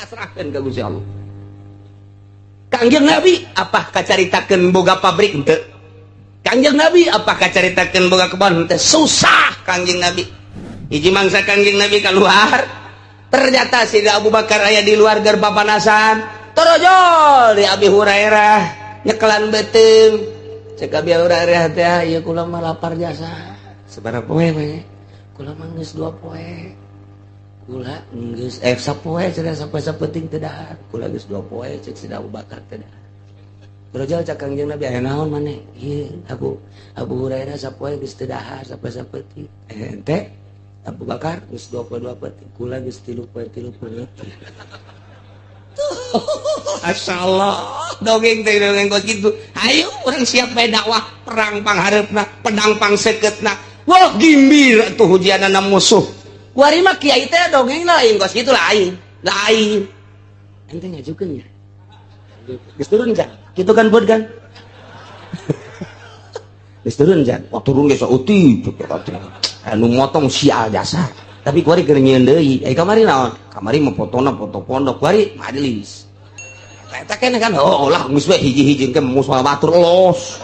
Pasrahkeun ka Gusti Allah. Kangjeng Nabi apa kacaritakeun boga pabrik henteu? Kangjeng Nabi apa kacaritakeun boga kebon henteu? Susah Kangjeng Nabi. Hiji mangsa Kangjeng Nabi keluar, ternyata Sidina Abu Bakar aya di luar keur papanasan. Torojol di Abi Hurairah nyekelan beuteung. Cek Abi Hurairah teh, ieu kula mah lapar jasa. Sabaraha poe we? Kula mah geus 2 poe. Kula geus sapoe cenah, sapoe sapenting teu dahar. Kula geus 2 poe, cek Sidina Abu Bakar, teu dahar. Torojol cek Kangjeng Nabi, aya naon maneh? Ieu Abu Hurairah sapoe geus teu dahar, sapoe sapenting. Ente Abu Bakar geus 2 poe 2 peuting, kula geus 3 poe 3 peuting. Masya Allah, dongeng teh dongeng kos kitu. Ayo urang siap bae dakwah, perang panghareupna, pedang pangsekeutna. Wah, gimbir atuh hujianana musuh. Kuari mah kiai teh dongeng lain kos kitu, lain. Lain. Ente ngajukeun ya. Geus turun kan? Kitu kan buat kan? Geus turun kan? Wah, turun geus uti. Anu motong sial jasa. Tapi kuari keur nyieun deui. Eh, kamari naon? Kamari mah fotona foto pondok, kuari majelis. Eta keneh kan, oh lah geus we hiji-hiji ke musuh batur los.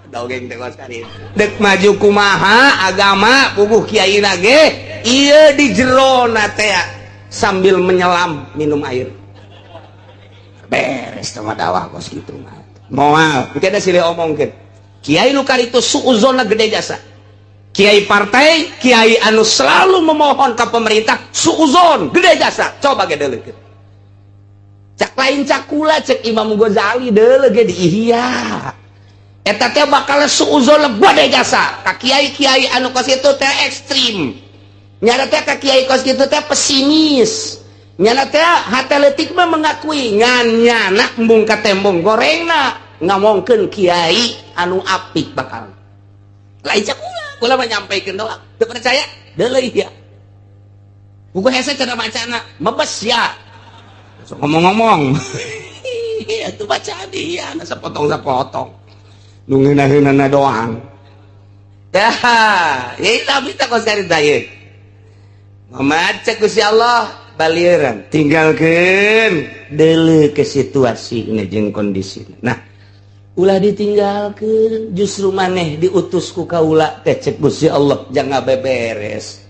Dongeng teh kos kari. Dek maju kumaha agama puguh kiai ge ieu di jerona teh sambil menyelam minum air. Beres sama dakwah kos kitu mah. Moal, engke da silih omongkeun. Kiai nu karitu suuzonna gede jasa. Kiai partai, kiai anu selalu memohon ke pemerintah, suuzon gede jasa. Coba ge deuleukeun. Cak lain cak kula, cek Imam Ghazali deuleu ge di Ihya. Eta teh bakal suuzon gede jasa. Ka kiai-kiai anu kos itu teh ekstrim. Nyana teh ka kiai kos kitu teh pesimis. Nyana teh hate leutik mah mengakui ngan nyana embung ka tembong gorengna ngomongkeun kiai anu apik bakal. Lain cak kula, kula mah nyampaikeun doang. Teu percaya? Deuleu ya. Buku hese cara bacana, mebes ya. So, ngomong-ngomong. Itu baca dia, sepotong-sepotong. Nu ngeunah-eunahna doang. Ya, ya tapi tak kos carita ieu. Muhammad cek Gusti Allah balieuran, tinggalkeun deuleu ke situasi jeung kondisi. Nah, ulah ditinggalkeun, justru maneh diutus ku kaula teh cek Gusti Allah jangan beberes.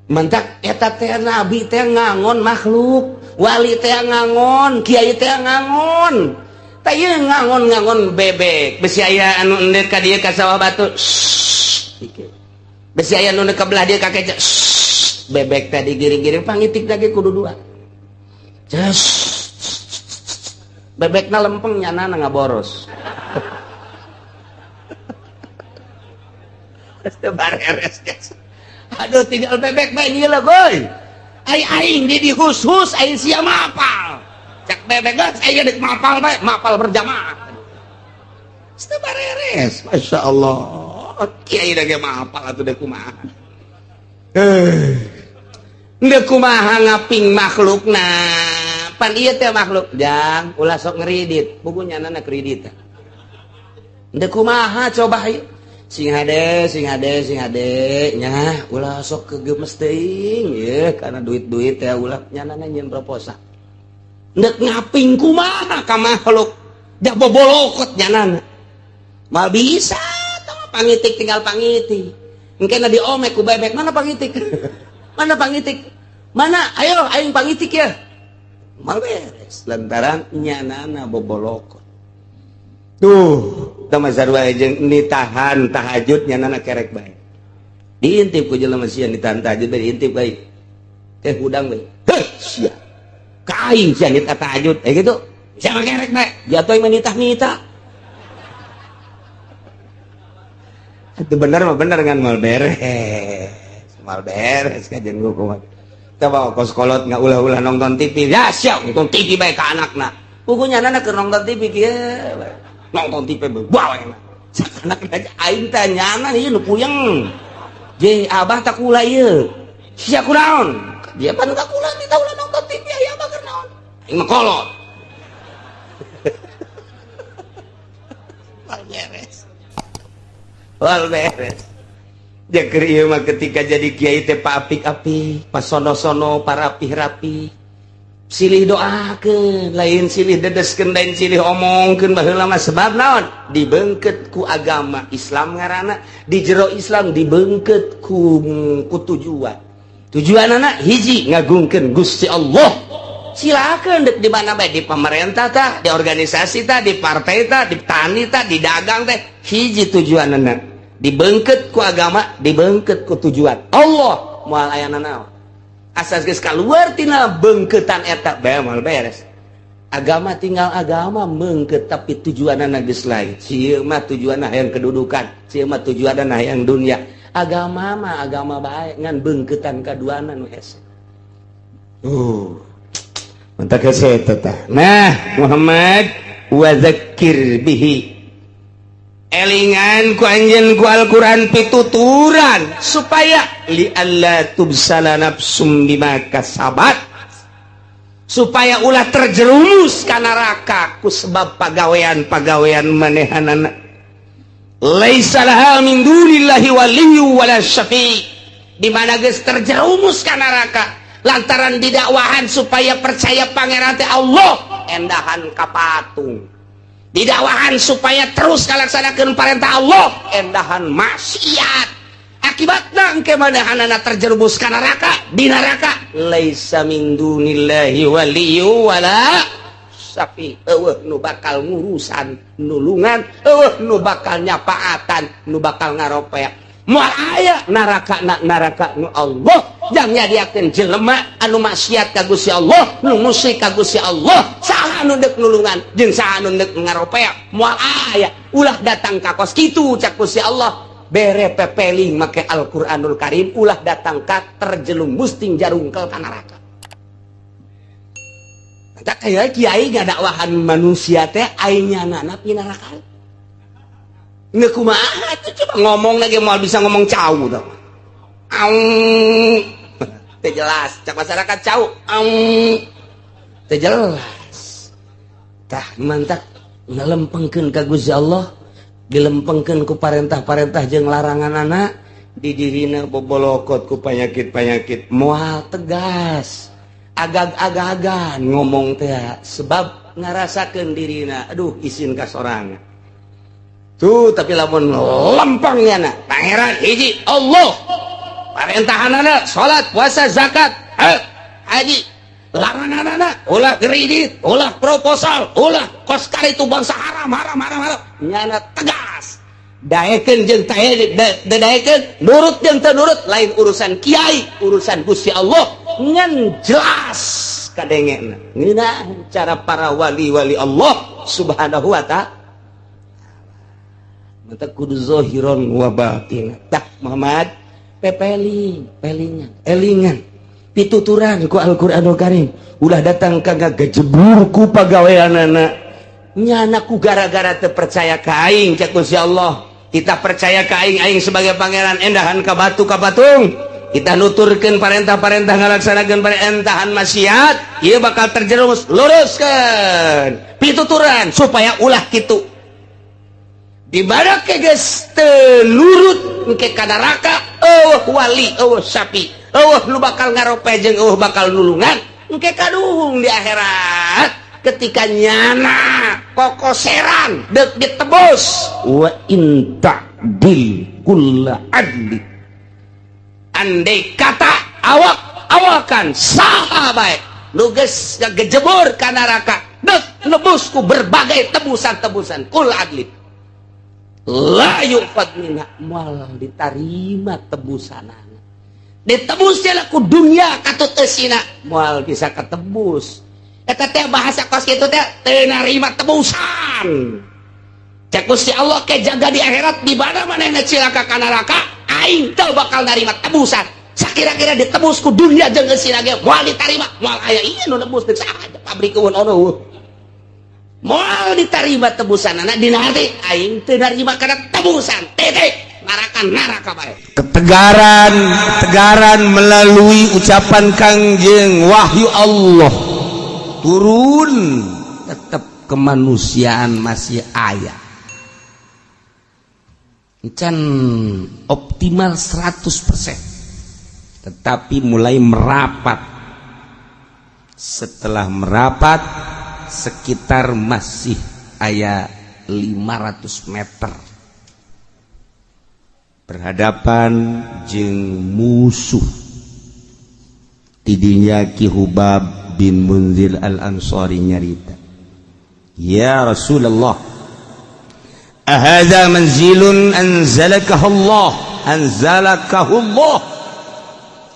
Mentak eta teh nabi teh ngangon makhluk, wali teh ngangon, kiai teh ngangon. Tah ieu ngangon-ngangon bebek, besi aya anu endek ka dieu ka sawah batu. Besi aya anu ka belah dieu ka keca. Bebek tadi giring-giring pangitik lagi kudu dua. Ces. Bebekna lempeng, nyana ngaboros. Bareres. Aduh, tinggal bebek bae nyieula goy. Ai aing di hus-hus, aing sia mapal. Cak bebek geus aing deuk mapal bae, mapal berjamaah. Teu bareres. Masya Allah. Kiai da ge mapal atuh deuk kumaha. Deuk kumaha ngaping makhlukna. Pan ieu teh makhluk jang ulah sok ngeridit, buku nyanana kredit. Deuk kumaha coba ieu? Sing hade, sing hade, sing hade nya, ulah sok kegemes teuing ye karena duit-duit teh ulah nyanana nyieun proposal. Ndek ngaping kumaha ka makhluk jabobolokot nyanana. Mal bisa tah pangitik tinggal pangitik. Engke na diomek ku bebek, mana pangitik? Mana pangitik? Mana? Ayo aing pangitik ya. Mal beres lantaran nyanana bobolokot. Tuh, tama sarua jeung nitahan tahajud nyanana kerek bae. Diintip ku jelema sia nitahan tahajud bae, diintip bae. Teh hudang bae. Heh, sia. Ka aing sia nitah tahajud. Eh gitu. Sia mah kerek bae. Jatuh yang menitah-nitah. Itu bener mah bener kan mal beres. Mal beres kajian gua kumaha. Coba kos kolot nggak ulah-ulah nonton TV. Ya siap nonton TV bae ka anakna. Pugunya anak keur nonton TV kieu. Nonton TV bawa enak. Anak aja aing teh nyana ieu nu puyeng. Je abah tak kula ieu. Sia kunaon? Dia pan ka kula di ulah nonton TV aya abah keur naon? Aing mah kolot. Wal beres. Wal beres. Jaker ieu mah ketika jadi kiai teh paapik-apik, pas sono-sono parapih-rapi. Silih doakeun, lain silih dedeskeun, lain silih omongkeun. Baheula mah sebab naon? Dibengket ku agama Islam ngaranna, di jero Islam dibengket ku tujuan. Tujuan anak hiji, ngagungkeun Gusti Allah. Silakan dek di mana bae, di pemerintah tah, di organisasi tah, di partai tah, di tani tah, di dagang teh, hiji tujuan anak dibengket ku agama, dibengket ku tujuan Allah. Moal aya nanaon asas geus keluar tina bengketan eta bae, moal beres. Agama tinggal agama mengket, tapi tujuan geus lain. Sieun mah tujuan hayang kedudukan, sieun mah tujuan hayang dunia. Agama mah agama bae, ngan bengketan kaduana nu hese. Mantap hese eta tah. Nah, Muhammad, wa dzakkir bihi, elingan ku anjeun ku Al-Qur'an pituturan, supaya li alla tubsala nafsum bima kasabat, supaya ulah terjerumus ka neraka ku sebab pagawean-pagawean manehanana. Laisa laha min dunillahi waliyyu wala syafi. Di mana geus terjerumus ka neraka lantaran didakwahan supaya percaya Pangeran teh Allah, endahan ka patung. Didakwahan supaya terus kalaksanakeun perintah Allah, endahan maksiat. Akibatna engke manehanana terjerumus ka neraka. Di neraka laisa min dunillahi waliyyu wala syafi, eueuh nu bakal ngurusan nulungan, eueuh nu bakal nyapaatan, nu bakal ngaropea. Moal aya neraka na neraka nu Allah jang nyadiakeun jelema anu maksiat ka Gusti Allah, nu musyrik ka Gusti Allah. Saha anu deuk nulungan jeung saha anu deuk ngaropea? Moal aya. Ulah datang ka kos kitu, cak Gusti Allah. Bere pepeling make Al-Qur'anul Karim, ulah datang ka terjerumus ting jarungkel ka neraka. Tak kayak kiai ngadakwahan manusia teh aing nyana neraka. Nggak, kumaha tuh coba ngomong lagi mau bisa ngomong cau dong. Aung. Teu jelas, cak masyarakat cau. Aung. Teu jelas. Tah, mantap ngelempengkeun ka Gusti Allah, dilempengkeun ku parentah-parentah jeung larangan anak di dirina bobolokot ku panyakit-panyakit, moal tegas. Agag-agagan ngomong teh sebab ngarasakeun dirina aduh, isin ka sorangan. Tuh, tapi lamun lempangnya na Pangeran hiji Allah, parentahanana salat, puasa, zakat, haji, laranganana ulah kredit, ulah proposal, ulah koskar itu bangsa haram haram haram haram. Nyana tegas, daekeun jeung daekeun, nurut jeung teu nurut lain urusan kiai, urusan Gusti Allah, ngan jelas kadengena. Ngeunah cara para wali-wali Allah Subhanahu wa Ta'ala. Mata kudu zahiron wa batin. Tah, Muhammad, pepeling pelingan, elingan pituturan ku Al-Qur'anul Karim, ulah datang ka ngagejebur ku pagaweanana. Nyana ku gara-gara teu percaya ka aing, cek Gusti Allah, kita percaya ka aing, aing sebagai pangeran, endahan ka batu, ka patung. Kita nuturkeun parentah-parentah, ngalaksanakeun parentahan, maksiat, ieu bakal terjerumus. Luruskeun pituturan supaya ulah kitu. Di mana ke geus teu nurut, engke ka neraka, eueuh wali, eueuh syafi, eueuh nu bakal ngarope jeung eueuh bakal nulungan. Engke kaduhung di akhirat ketika nyana kokoseran dek ditebus. Wa in ta'dil kulla adli, andai kata awak awakan saha bae nu geus ngagejebur ka neraka, dek nebus ku berbagai tebusan-tebusan, kul adli la yu'khad minha, moal ditarima tebusanana. Ditebus ku dunia katut eusina, moal bisa ketebus. Eta teh bahasa kos kitu teh teu narima tebusan. Cek Gusti Allah, ke jaga di akhirat di mana manehna cilaka ka neraka, aing teu bakal narima tebusan. Sakira-kira ditebus ku dunia jeung eusina ge moal ditarima, moal aya ieu nu nebus, deuk saha pabrik eueun ono. Moal diterima tebusan anak dina hati aing teu narima kana tebusan, titik. Neraka neraka bae. Ketegaran, ketegaran melalui ucapan Kangjeng, wahyu Allah turun, tetap kemanusiaan masih aya, can optimal 100%, tetapi mulai merapat. Setelah merapat sekitar masih aya 500 meter berhadapan jeung musuh. Tidinya Ki Hubab bin Munzir Al-Ansari nyarita, "Ya Rasulullah, ahadza manzilun anzalakahu Allah, anzalakahu Allah?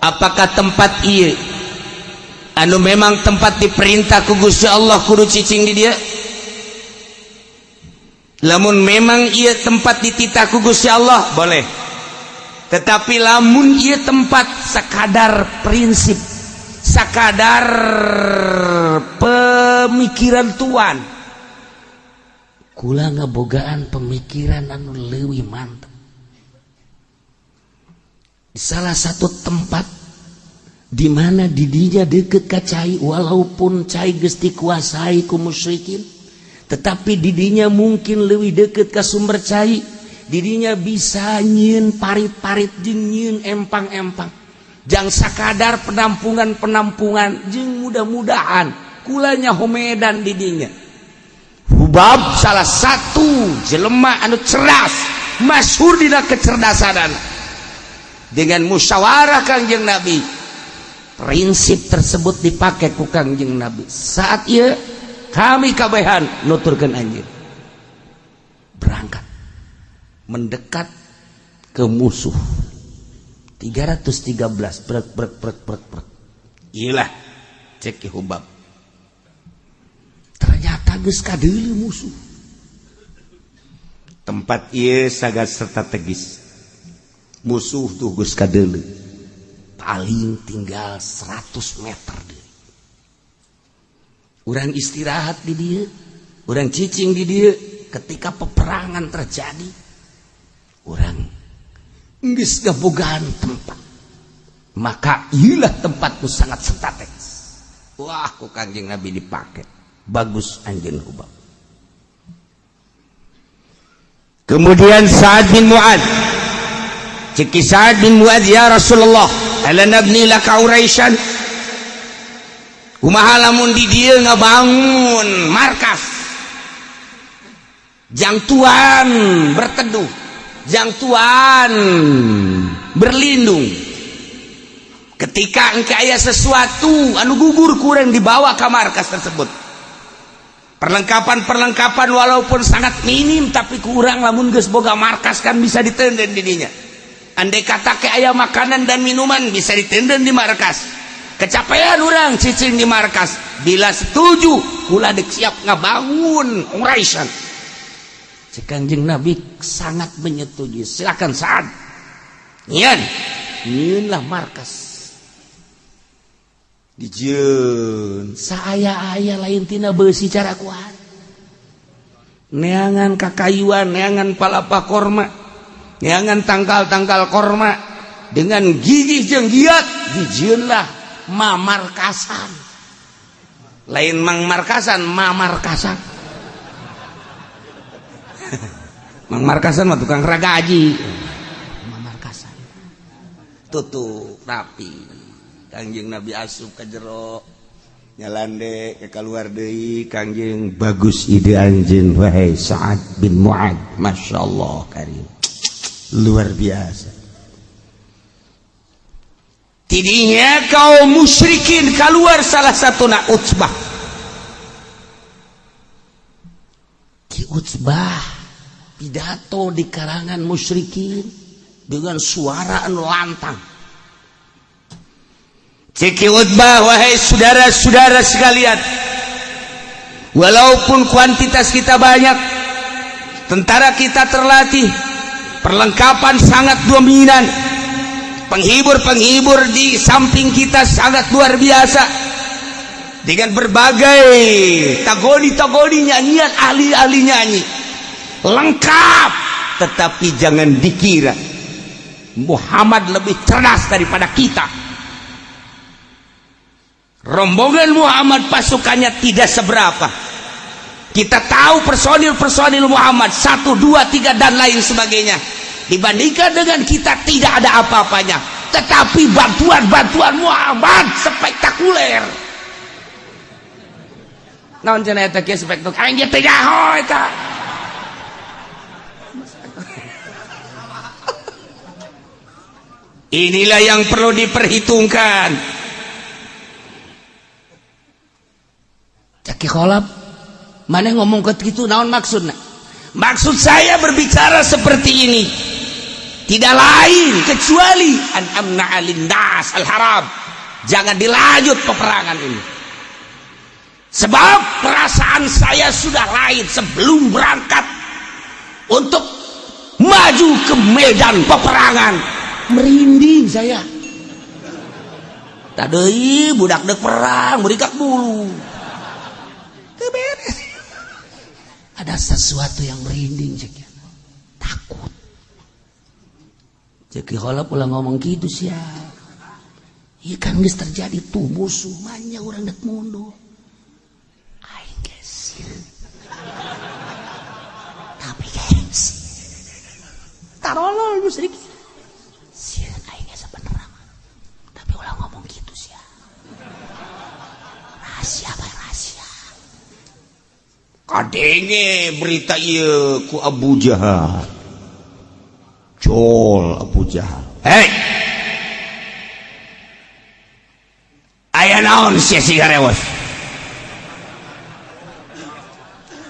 Apakah tempat ieu anu memang tempat diperintah ku Gusti Allah kudu cicing di dieu? Lamun memang ieu tempat dititah ku Gusti Allah, boleh. Tetapi lamun ieu tempat sekadar prinsip, sakadar pemikiran tuan, kula ngabogaan pemikiran anu leuwih mantep. Di salah satu tempat di mana didinya deket ka cai, walaupun cai geus dikuasai ku musyrikin, tetapi didinya mungkin lebih deket ke sumber cai. Didinya bisa nyieun parit-parit jeung nyieun empang-empang jang sakadar penampungan-penampungan, jeung mudah-mudahan kulanya homedan didinya." Hubab salah satu jelema anu cerdas, masyhur dina kecerdasan. Dengan musyawarah Kangjeng Nabi, prinsip tersebut dipakai ku Kangjeng Nabi. Saat ieu kami kabehan nuturkeun anjeun berangkat mendekat ke musuh 313 brek brek brek brek brek. Iyalah, cek Ki Hubab, ternyata geus kadeuleu musuh. Tempat ieu sangat strategis. Musuh tuh geus kadeuleu, paling tinggal 100 meter deui. Urang istirahat di dieu, urang cicing di dieu. Ketika peperangan terjadi, urang geus gabogaan tempat, maka iyalah tempatku sangat strategis. Wah, ku Kanjeng Nabi dipakai. Bagus anjeun, Hubab. Kemudian Sa'ad bin Mu'ad. Cek Sa'ad bin Mu'ad, "Ya Rasulullah, ala nabni laka uraisyan? Kumaha lamun di dieu ngabangun markas jang tuan berteduh, jang tuan berlindung? Ketika engke aya sesuatu anu gugur, kurang dibawa ke markas tersebut. Perlengkapan-perlengkapan walaupun sangat minim, tapi kurang lamun geus boga markas kan bisa ditenden di dinya. Andai kata ke aya makanan dan minuman, bisa ditenden di markas. Kecapean, urang cicing di markas. Bila setuju, kula dek siap ngabangun uraisan." Cek Kanjeng Nabi sangat menyetujui. "Silakan, Saad, nyieun." Nyieun lah markas, dijieun saaya-aya, lain tina beusi, cara kuat, neangan kakayuan, neangan palapa korma, neangan tangkal-tangkal korma. Dengan gigih jeung giat dijieun lah mamarkasan. Lain mang markasan, mamarkasan. Mang markasan mah tukang ragaji. Mamarkasan tutup rapi. Kangjeng Nabi asup ke jero, nyalande ke keluar deui. Kangjeng, "Bagus ide anjeun, wahai Sa'ad bin Mu'ad. Masya Allah, karim, luar biasa." Tidinya kaum musyrikin keluar, salah satu nak Utsbah. Ki Utsbah pidato di karangan musyrikin dengan suara anu lantang. Cek Ki Utbah, "Wahai saudara-saudara sekalian, walaupun kuantitas kita banyak, tentara kita terlatih, perlengkapan sangat dominan, penghibur-penghibur di samping kita sangat luar biasa dengan berbagai tagoni-tagoni, nyanyian, ahli-ahli nyanyi lengkap, tetapi jangan dikira Muhammad lebih cerdas daripada kita. Rombongan Muhammad pasukannya tidak seberapa. Kita tahu personil-personil Muhammad 1, 2, 3 dan lain sebagainya. Dibandingkan dengan kita tidak ada apa-apanya. Tetapi bantuan-bantuan Muhammad spektakuler. Naon cenah eta kieu spektok? Aing ge teu nyaho eta. Inilah yang perlu diperhitungkan. Caki Kholab, mana ngomong ke gitu naon maksudna? Maksud saya berbicara seperti ini tidak lain kecuali an amna alinnas al-haram. Jangan dilanjut peperangan ini. Sebab perasaan saya sudah lain sebelum berangkat untuk maju ke medan peperangan. Merinding saya. Tadi budak dek perang berikat bulu. Beres. Ada sesuatu yang merinding cek. Takut. Cek Kholab ulah ngomong gitu sih ya. Iya kan geus terjadi tuh musuh manya urang dek mundur. Aing geus. Tapi geus. Tarolol musyrik. Sieun aing ge sabenerna. Tapi ulah ngomong gitu sih ya. Rahasia bae rahasia. Kadenge berita ieu ku Abu Jahal. Jol Abu Jahal. Hei. Aya naon sia sigarewos?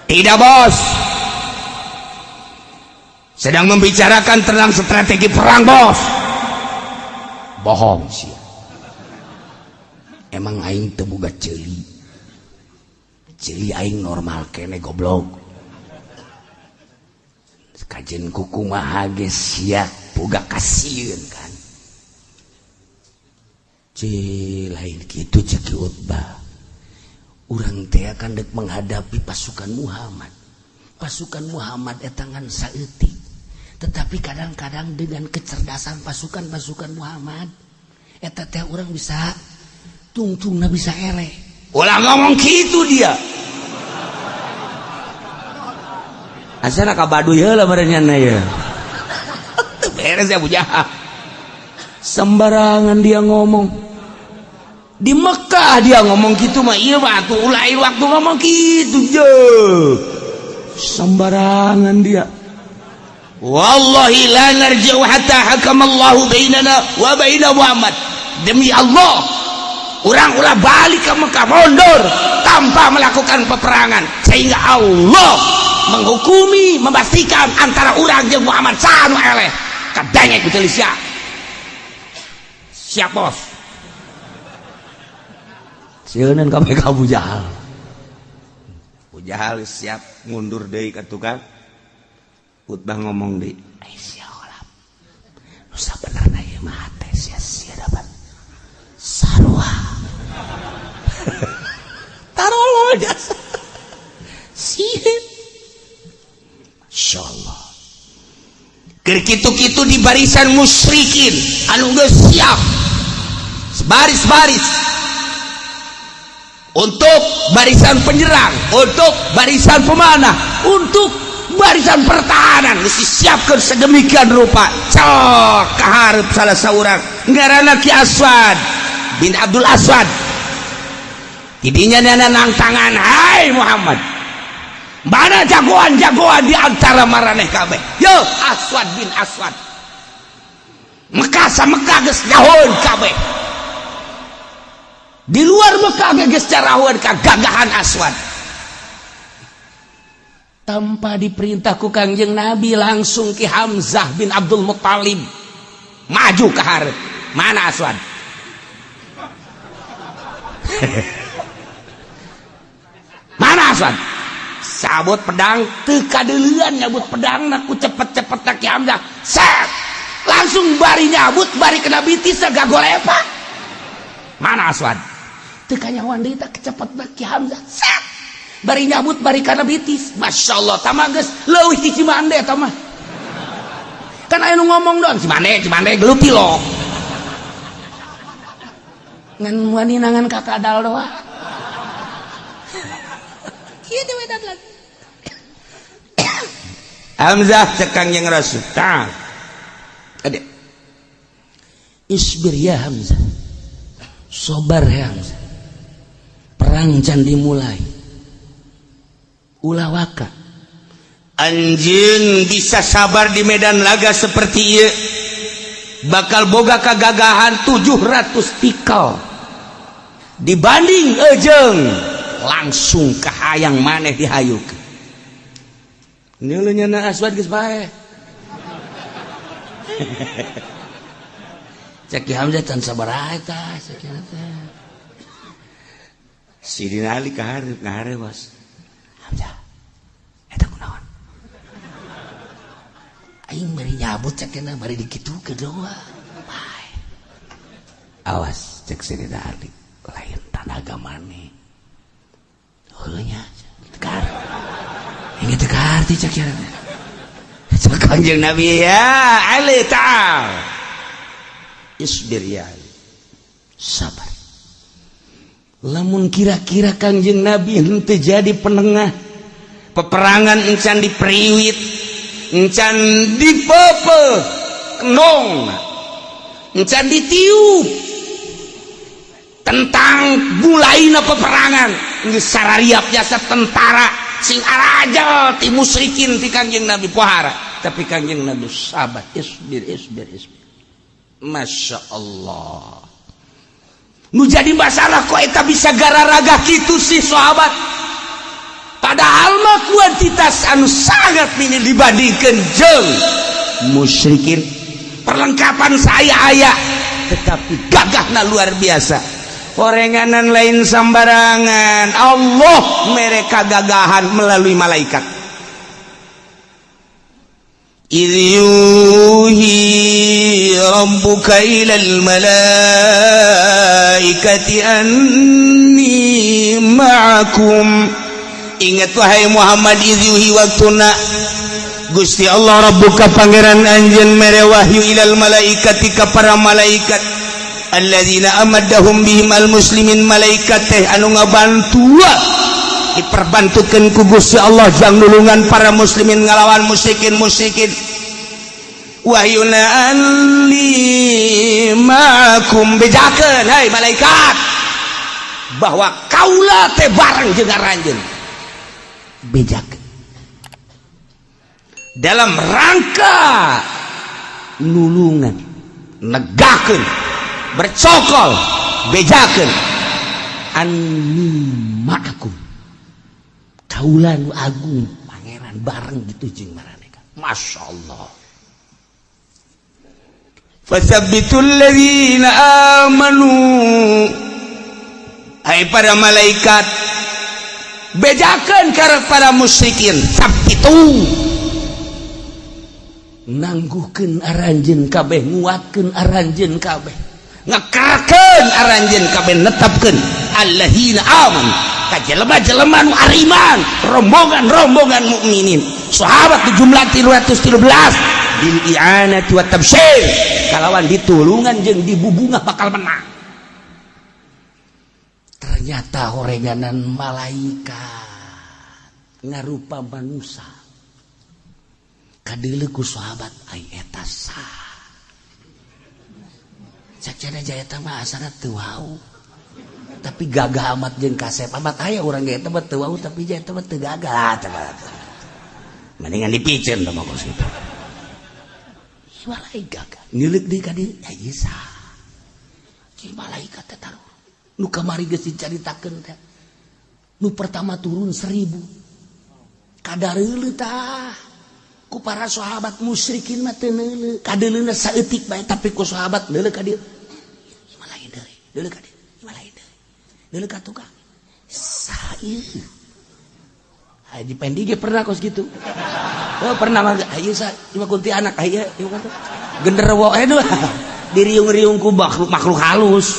Tidak bos. Sedang membicarakan tentang strategi perang bos. Bohong sia. Emang aing teu boga ceuli. Ceuli aing normal kene goblok. Kajen kukumaha ge sia boga kasieun kan. Cil lain kitu cek Ki Utbah. Urang teh akan dek menghadapi pasukan Muhammad. Pasukan Muhammad eta ngan saeutik. Tetapi kadang-kadang dengan kecerdasan pasukan-pasukan Muhammad eta teh urang bisa tungtungna bisa eleh. Ulah ngomong kitu dia. Asana ka Baduy heula meureun nya ye. Teu beres ya Abu Jahal. Sembarangan dia ngomong. Di Mekah dia ngomong gitu mah ieu mah atuh ulah waktu ngomong kitu je. Sembarangan dia. Wallahi la narji'u hatta hakamallahu bainana wa baina Muhammad. Demi Allah, urang ulah balik ke Mekah mundur tanpa melakukan peperangan sehingga Allah menghukumi, memastikan antara urang jeung Muhammad saha nu eleh. Kadenge ku teu sia. Siap bos. Sieuneun kabeh ka Abu Jahal. Abu Jahal siap mundur deui ka tukang. Utbah ngomong deui. Ai sia Kholab. Nu sabenerna ieu mah hate sia sia dapat. Sarua. Tarolol jasa. Sieun. Insyaallah. Keur kitu-kitu di barisan musyrikin anu geus siap. Baris-baris untuk barisan penyerang, untuk barisan pemanah, untuk barisan pertahanan geus disiapkeun sedemikian rupa. Cok kahareup salah saurang ngaranna Ki Aswad bin Abdul Aswad. Tidinya nang tangan, hai Muhammad, mana jagoan-jagoan di antara maraneh kabeh? Yo Aswad bin Aswad. Mekah sa Mekah geus nyahoeun kabeh. Di luar Mekah geus carahueun kagagahan Aswad. Tanpa diperintah ku Kangjeng Nabi langsung Ki Hamzah bin Abdul Muttalib maju ke hareup. Mana Aswad? Mana Aswad? Sabut pedang teu kadeuleuan nyabut pedangna ku cepet-cepet Ki Hamzah. Set! Langsung bari nyabut bari kena bitis gagolepa. Mana Aswad? Teu kanyahoan deui tah kecepetna Ki Hamzah. Set! Bari nyabut bari kana bitis. Masya Allah tamah geus leuwih ti Cimande eta mah. Kan aya nu ngomong doang Cimande Cimande gelut tilok. Ngan wani nangan kakadal doang. Kieu teh wedan lagi. Hamzah cek Kangjeng Rasul. Tah. Ade. Isbir ya Hamzah. Sobar ya Hamzah. Perang can dimulai. Ulah waka. Anjeun bisa sabar di medan laga seperti ieu, bakal boga kagagahan 700 tikal dibanding ejeng langsung kahayang maneh dihayuk. Nyeuleuh na aswad geus bae. Cek Ki Hamzah can sabaraha eta cek Ki teh. Sidina Ali ka hareup ngahareuwas. Hamzah. Eta kunaon? Aing bari nyabut cek cenah bari dikitukeun doa. Bae. Awas cek Sidina Ali, lain tanaga maneh. Heuh nya, teu Ini teu kaarti cek cenah. Cek Kanjeng Nabi, ya Ali ta'al. Isbir ya Ali. Sabar. Lamun kira-kira Kanjeng Nabi henteu jadi penengah peperangan, encan diperiwit, encan dipepe kenong, encan ditiup tentang mulaina peperangan, geus sarariap jasa tentara sing arajal ti musyrikin ti Kanjeng Nabi pohara, tapi Kanjeng Nabi sabar, isbir isbir isbir. Masya Allah. Nu jadi masalah kok eta bisa gararaga kitu sih sahabat, padahal mah kuantitas anu sangat minim dibandingkan jeung musyrikin, perlengkapan saya aya, tetapi gagahna luar biasa. Orenganan lain sambarangan, Allah mereka gagahan melalui malaikat. إذ يوحي ربك إلى الملائكة أني معكم. Ingat wahai Muhammad, إذ يوحي waktuna Gusti Allah ربك pangeran anjeun mere wahyu إلى الملائكة ka para malaikat الذين أمدهم بهم المسلمين, malaikat teh anu ngabantua, diperbantukan ku Gusti Allah jang nulungan para muslimin ngalawan musyrikin musyrikin. Wahyuna أني معكم, bejakeun hai malaikat bahwa kaula teh bareng jeung aranjeun, Bejakeun dalam rangka nulungan, negakeun, bercokol, bejakeun أني معكم, kaula nu agung pangeran bareng gitu jeung maraneh. Masya Allah. فثبتوا الذين آمنوا. Hai para malaikat, bejakeun ka para musyrikin, ثبتوا, nangguhkeun aranjeun kabeh, nguatkeun aranjeun kabeh, ngekerkeun aranjeun kabeh, netepkeun الذين آمنوا ka jelema-jelema nu ariman, rombongan-rombongan mukminin, sahabat di jumlah 313, بالإعانة والتبشير, kalawan ditulungan jeung dibubungah bakal menang. Ternyata horenganan malaikat ngarupa manusia kadeuleu ku sahabat, ai eta saha? Cek cenah jaya eta mah asana teu wau tapi gagah amat jeung kasep amat. Aya urang ge eta mah teu wau tapi jaya eta mah teu gagah. Mendingan dipiceun mah kos kitu. Malaikat gagah ngileuk deui ka dieu, ya ieu saha? Cing malaikat teh taruh nu kamari geus dicaritakeun teh, nu pertama turun 1000, kadareuleu tah ku para sahabat. Musyrikin mah teu neuleu, kadeuleuna saeutik bae, tapi ku sahabat neuleu ka dieu, malain deui, neuleu ka dieu, malain deui, neuleu ka tukang, saha ieu? Haji Pendi ge pernah kos gitu. Oh, pernah mah ieu sa ieu kunti anak ieu ieu kan genderuwo eh diriung-riung ku makhluk makhluk halus.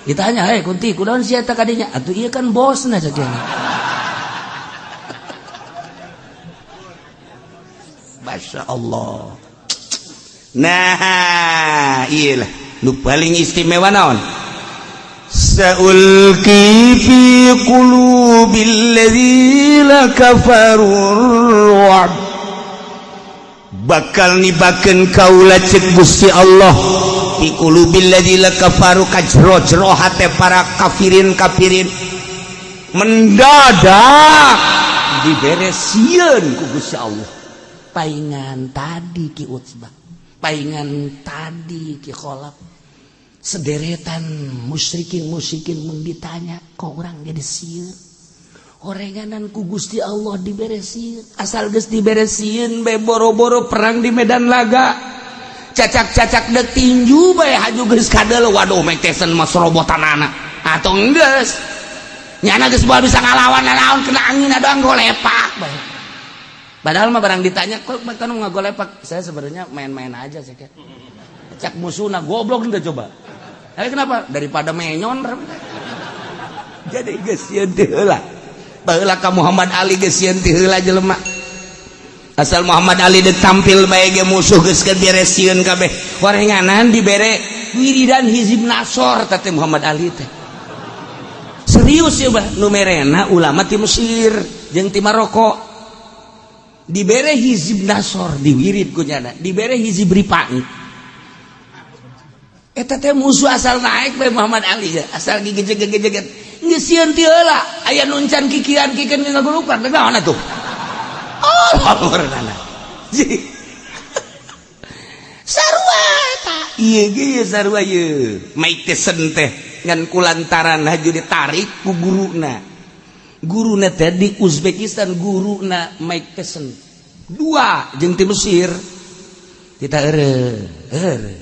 Ditanya, "Hei kunti, kunaon sia eta kadinya?" "Atuh ieu kan bosna," cenah. Masya Allah. Nah, iyalah nu paling istimewa naon? سألقي في قلوب الذين كفروا الرعب, bakal nibakeun kaula cek Gusti Allah في قلوب الذين كفروا ka jero-jero hate para kafirin kafirin, mendadak Dibere sieun ku Gusti Allah. Paingan tadi Ki Utsbah, paingan tadi Ki Kholaf, sederetan musyrikin musyrikin mun ditanya, kok orang jadi sieun? Horenganan ku Gusti Allah dibere sieun. Asal geus dibere sieun bae, boro-boro perang di medan laga, cacak-cacak dek tinju bae haju geus kadel. Waduh, Mike Tyson mah serobotan anak atau geus nyana geus moal bisa ngalawan naon, kena angin doang golepak bae. Padahal mah barang ditanya, kok kan ngagolepak? Saya sebenarnya main-main aja sih, kan cak musuhna, goblok udah coba. Tapi kenapa? Daripada menyon. Jadi geus sieun teh heula. Baheula ka Muhammad Ali geus sieun teh heula jelema. Asal Muhammad Ali dek tampil bae ge musuh geus dibere sieun kabeh. Horenganan dibere wiridan hizib nasor teh Muhammad Ali teh. Serius ya bah, nu merena ulama ti Mesir jeung ti Maroko. Dibere hizib nasor diwirid ku nyana, dibere hizib ripai. Eta teh musuh asal naik bae Muhammad Ali ya, asal gigit-gigit geus sieun ti heula. Aya nu encan kikian kikian ngagulupan naon atuh? Oh, berenana. Sarua eta. Ieu ge sarua ieu. Mike Tyson teh ngan kulantaran haju ditarik ku guruna. Guruna teh di Uzbekistan, guruna Mike Tyson. Dua jeung ti Mesir. Kita ere, ere.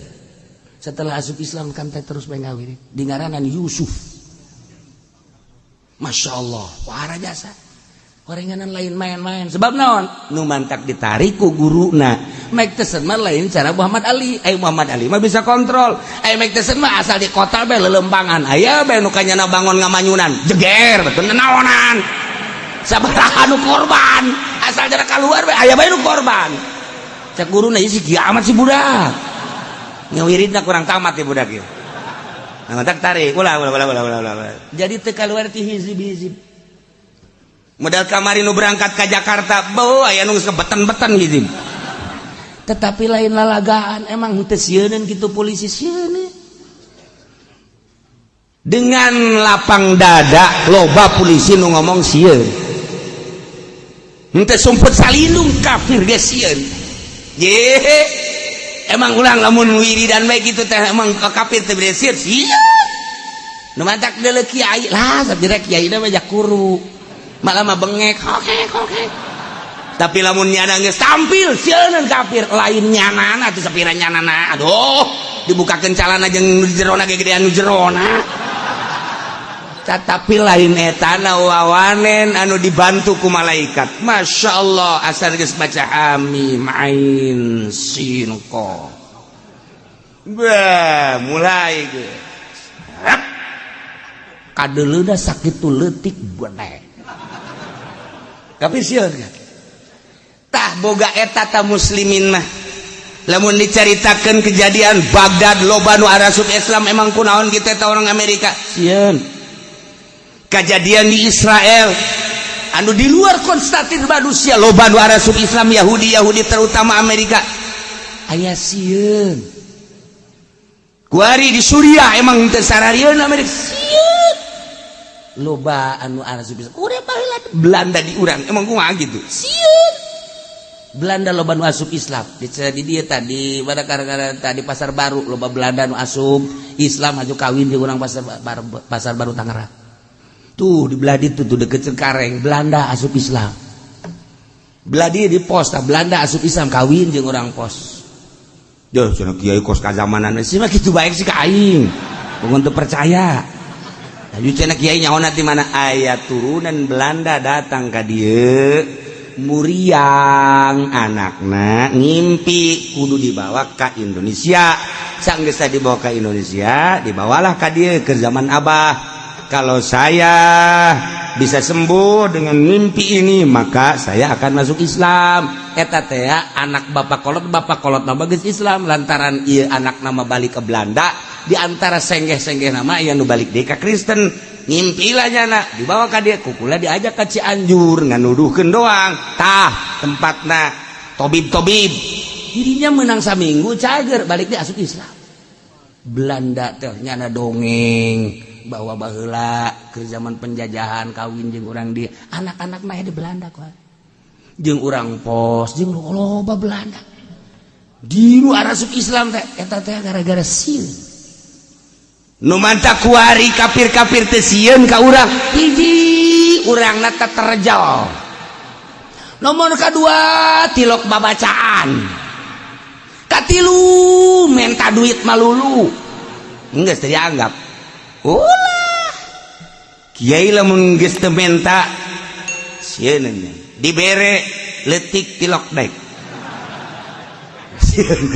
Setelah asup Islam kan teh terus bae ngawirid. Di ngaranan Yusuf. Masya Allah, wara jasa. Horenganan lain main-main. Sebab naon? Nu mantak ditarik ku guruna. Mike Tyson mah lain cara Muhammad Ali. Ayo, Muhammad Ali mah bisa kontrol. Ayo, Mike Tyson mah asal di kota bae lelempangan. Aya bae nu kanyana bangun ngamanyunan. Jeger betul naonan. Sabaraha nu korban. Asal jarak keluar bae aya bae nu korban. Cek guruna, ieu si kiamat si budak. Ngawiridna kurang tamat ya budak ieu. Nah, mantak tarik ulah ulah ulah ulah ulah ulah. Jadi teu keluar ti hizib-hizib. Modal kamari nu berangkat ke Jakarta, bau aya nu geus beten-beten hizib. Tetapi lain lalagaan, emang henteu sieuneun kitu polisi sieun. Dengan lapang dada loba polisi nu ngomong sieun. Henteu sumput salindung kafir ge sieun. Ye. Emang ulang lamun wiridan bae kitu teh emang kafir teh bede sieun. Sieun. Nu mantak deuleu kiai lah, sabira kiai mah jakuru. Malah mah bengek, oke. Tapi lamun nyana geus tampil sieun kafir, lain nyanana atuh sapira nyanana. Aduh, dibukakeun calana jeung nu jerona ge gedean nu jerona. Tetapi lain etana wawanen anu dibantu ku malaikat. Masya Allah, asal geus baca hamim ain sin qaf. Bah, mulai geus. Kadeuleuna sakitu leutik benek. Tapi sieun kan? Tah boga eta ta muslimin mah. Lamun dicaritakeun kejadian Baghdad loba nu arasup Islam, emang kunaon kita eta orang Amerika? Sieun. Kejadian di Israel anu di luar konstatir manusia loba nu arasup Islam, Yahudi Yahudi terutama Amerika aya sieun. Kuari di Suriah emang teu sararieun Amerika sieun. Loba anu arasup Islam. Urang baheula Belanda di urang emang kumaha gitu? Sieun. Belanda loba nu asup Islam di dia tadi pada gara-gara tadi Pasar Baru loba Belanda nu asup Islam haju kawin di urang Pasar Baru, Pasar Baru Tangerang tuh di belah itu tuh deket Cengkareng Belanda asup Islam, belah dia di pos tah Belanda asup Islam kawin jeung orang pos. Duh, cenah kiai kos kazamanan sih mah kitu baik sih ka aing. Bukan teu percaya. Laju cenah kiai nyaona di mana aya turunan Belanda datang ka dieu muriang anakna ngimpi kudu dibawa ke Indonesia. Sanggeus dibawa ke Indonesia, dibawalah ka dieu ke zaman Abah. Kalau saya bisa sembuh dengan mimpi ini, maka saya akan masuk Islam. Eta teh anak bapak kolot nama geus Islam lantaran ieu anak nama balik ke Belanda di antara senggeh-senggeh nama ieu nu balik deui ka Kristen. Ngimpilah nyana dibawa ka dia kukula diajak ke Cianjur nganuduhkeun doang tah tempatna tobib-tobib dirinya menang saminggu cager balik dia asup Islam. Belanda teh nyana dongeng. Bahwa baheula ke zaman penjajahan kawin jeung urang di anak-anak mah di Belanda kok. Jeung urang pos jeung loba Belanda. Di nu arasup Islam teh eta teh gara-gara sieun. Nu mantap kuari kafir-kafir teh sieun ka urang. Hiji urangna teh terjal. Nomor kedua tilok babacaan. Katilu menta duit malulu. Geus teu dianggap. Ulah. Kiai lamun geus teu menta sieun dibere leutik tilok daek. Sieun.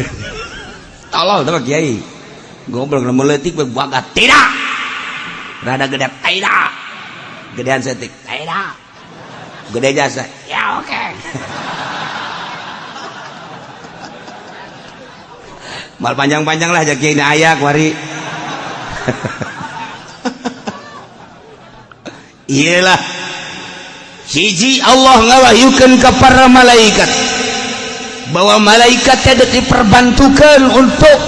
Tolol teh kiai. Goblok lamun leutik bagat tidak. Rada gede tidak. Gedean setik tidak. Gede jasa. Ya oke. Okay. Mal panjang-panjang lah jaki ini aya kuari. Iyalah. Hiji Allah ngawahyukeun ka para malaikat bahwa malaikat teh diperbantukan untuk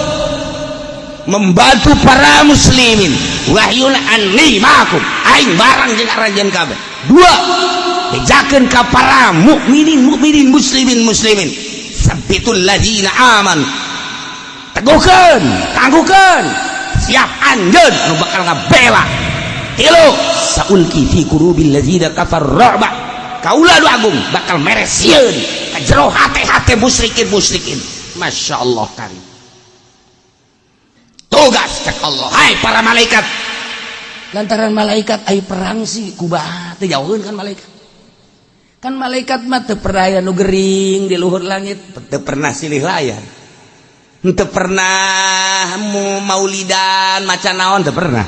membantu para muslimin. Wahyuna anni ma'akum, aing barang jeung aranjeun kabeh. Dua, bejakeun ka para mukminin mukminin muslimin muslimin. Sabitul ladzina aman. Teguhkeun, tangguhkeun, siap anjeun nu bakal ngabela. Tilu, saulki fi qulubil ladzina kafar ru'ba. Kaula nu agung bakal mere sieun ka jero hate-hate musyrikin musyrikin. Masya Allah karim. Tugas cek Allah, hai para malaikat. Lantaran malaikat ai perang sih kubaha teu jauheun kan malaikat. Kan malaikat mah teu pernah aya nu gering di luhur langit, teu pernah silih layar. Teu pernah maulidan maca naon teu pernah.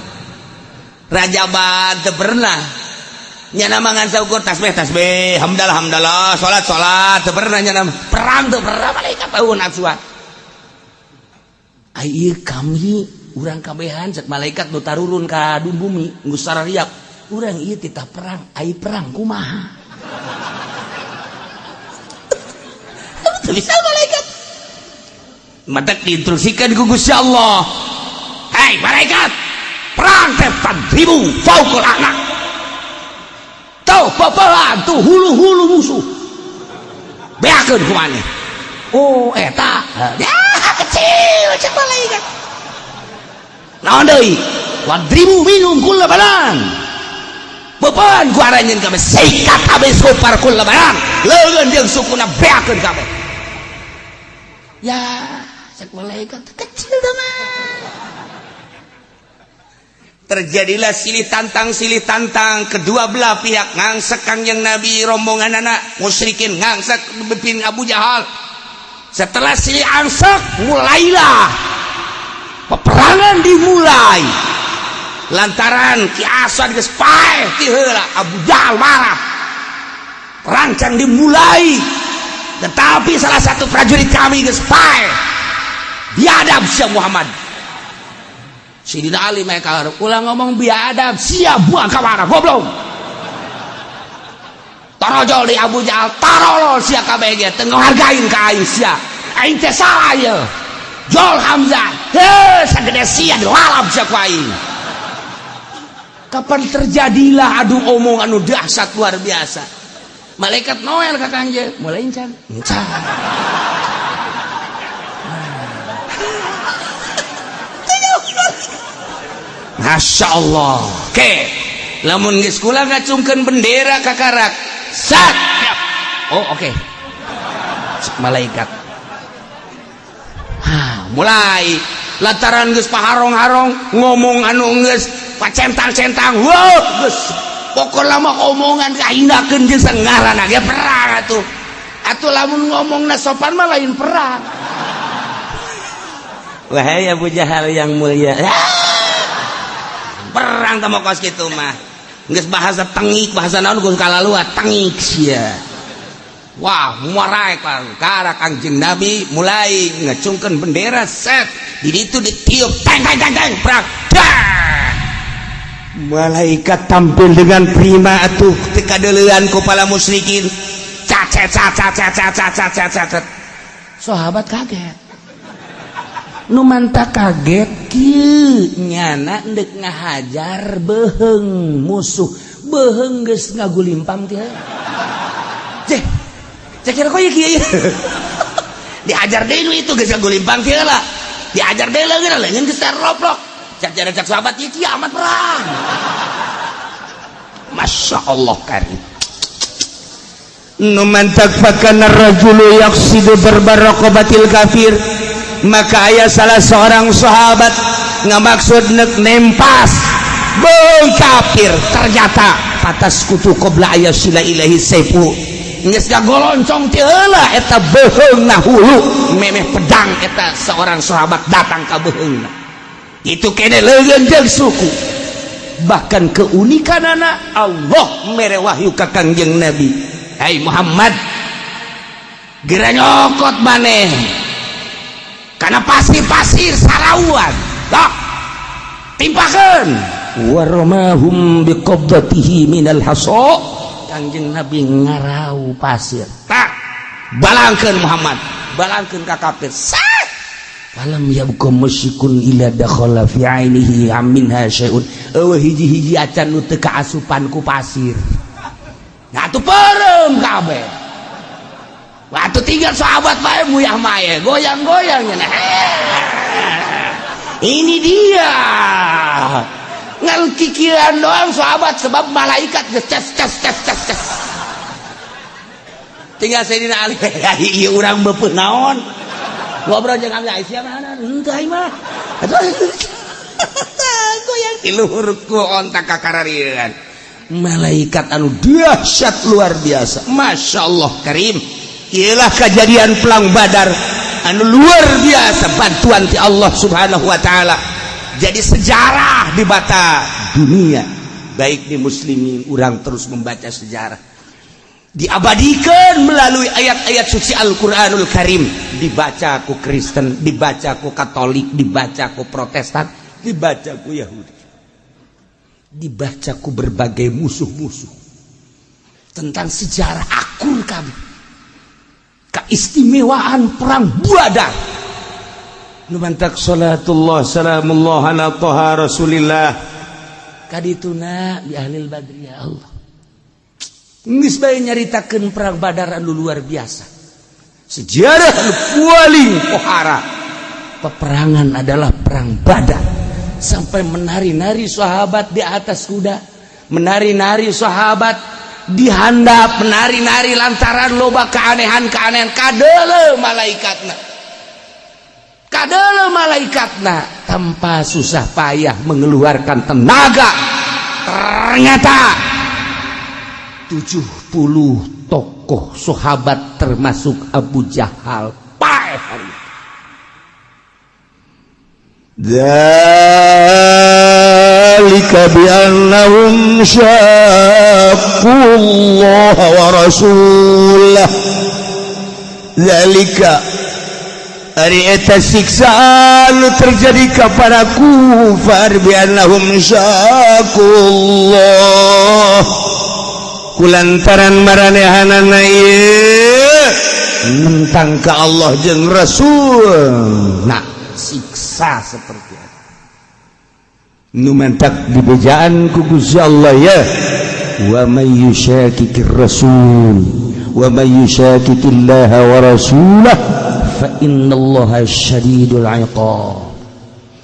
Rajaban teu pernah. Nyana mangan saukur tasbih tasbih, hamdalah hamdalah, salat salat teu pernah nyana perang teu pernah malaikat eueun asuhan. Ai ieu kami urang kabehan cek malaikat nu tarurun ka bumi geus sarariak. Urang ieu titah perang, ai perang kumaha? Teu bisa malaikat. Matak diinstruksikan ku Gusti Allah. Hai malaikat, perang teh tadribu fauqal a'naq. Tuh pepelan tuh hulu-hulu musuh. Beakeun ku maneh. Oh eta. Ya kecil cek malaikat. Naon deui? Wadribu minum kulla banan. Bepelan ku aranjeun kabeh sikat kabeh sopar kulla banan. Leugeun jeung sukuna beakeun kabeh. Ya cek malaikat kecil teman. Terjadilah silih tantang kedua belah pihak ngangsek Kangjeng Nabi rombongan anak musyrikin ngangsek pimpin Abu Jahal. Setelah silih angsek mulailah peperangan dimulai. Lantaran Ki Asad geus paeh ti heula Abu Jahal marah. Perang can dimulai. Tetapi salah satu prajurit kami geus paeh. Biadab sia Muhammad. Sidina Ali mereka ulah ngomong biadab sia buang ka mana goblok. Torojol di Abu Jahal tarolol sia kabeh ge teu ngahargain ka aing sia. Aing teh salah ieu. Jol Hamzah, heuh sagede sia dilalap sia ku aing. Kapan terjadilah adu omong anu dahsyat luar biasa. Malaikat Noel ka Kangjeng, mulai encan. Encan. Masya Allah. Oke, lamun geus kula ngacungkeun bendera ka karak. Sat. Oh, oke. Okay. Malaikat. Hah, mulai lantaran geus paharong-harong ngomong anu geus pacentang-centang. Wah, geus pokona mah omongan kahinakeun jeung sangarana ge perang atuh. Atuh lamun ngomongna sopan mah lain perang. Wahai Abu Jahal yang mulia. Perang teh mah kos kitu mah. Geus bahasa tengik, bahasa naon geus kalalua tengik sia. Wah, muarai karak Kangjeng Nabi mulai ngacungkeun bendera set. Di ditu ditiup teng teng teng teng perang. Dah. Malaikat tampil dengan prima atuh teu kadeuleuan ku para musyrikin. Cacet cacet cacet cacet cacet. Sahabat kaget. Nu mantak kaget kieu, nyana ndek ngahajar beuheung musuh, beuheung geus ngagulimpang ti heula. Cek cek kira kok kieu dihajar deui nu itu geus ngagulimpang ti heula, dihajar deui leungeun leungeun geus roplok. Cek cek cek sahabat, ieu kiamat perang. Masya Allah karim. Nu mantak fakana rajulu yaqsidu darba raqabatil kafir, maka aya salah seorang sahabat ngamaksud nek nempas beuh kafir, ternyata fatasqutu qabla ayyasila ilaihi saifu, geus gagoloncong ti heula eta beuheungna hulu memeh pedang eta seorang sahabat datang ka beuheungna itu kene leungeun jeung suku. Bahkan keunikanana, Allah mere wahyu ka Kangjeng Nabi, "Hai Muhammad, gera nyokot maneh karena pasir-pasir sarauan tok timpakeun." Waromahum biqabdatihi minal haso, Kangjeng Nabi ngarau pasir. Tak balangkeun Muhammad, balangkeun ka kafir. Sah. Falam yabqa musyrikun illa dakhala fi ainihi minha syai'un. Eueuh hiji-hiji acan nu teu kaasupan ku pasir. Nah, atuh peureum kabeh. Waktu tinggal sahabat bae muyah maye goyang-goyang. Ini dia ngal kikiran doang sahabat, sebab malaikat geus ces ces ces ces ces. Tinggal Sayyidina Ali, ieu urang beupeut naon, ngobrol jeung Abi Aisyah mana henteu aing mah. Atuh goyang ti luhur ku onta kakararian Malaikat anu dahsyat luar biasa. Masya Allah karim. Ialah kejadian Perang Badar anu luar biasa, bantuan ti Allah Subhanahu wa taala. Jadi sejarah di bata dunia, baik di muslimin, orang terus membaca sejarah diabadikan melalui ayat-ayat suci Al-Qur'anul Karim, dibaca ku Kristen, dibaca ku Katolik, dibaca ku Protestan, dibaca ku Yahudi, dibaca ku berbagai musuh-musuh tentang sejarah akur kami, keistimewaan Perang Badar. Nu mantak salatullah salamullah ala Toha Rasulillah. Kadituna bi ahlil badri. Ya Allah, geus bae nyaritakeun Perang Badar anu luar biasa. Sejarah anu paling pohara peperangan adalah Perang Badar, sampai menari-nari sahabat di atas kuda, menari-nari sahabat dihandap, menari-nari lantaran loba keanehan-keanehan. Kadele malaikatna, kadele malaikatna tanpa susah payah mengeluarkan tenaga. Ternyata 70 tokoh sahabat termasuk Abu Jahal paeh hari. ذلك بأنهم شاقوا الله ورسوله. ذلك ari eta siksaan terjadi kepada kufar بأنهم شاقوا الله kulantaran maranehanana ieu nentang ka Allah jeung Rasul. Nah, siksa seperti itu. Nu mantak dibejaan ku Gusti Allah ya, wa may yushaqiqir rasul wa may yushaqiqillaha wa rasulah fa innallaha syadidul iqab.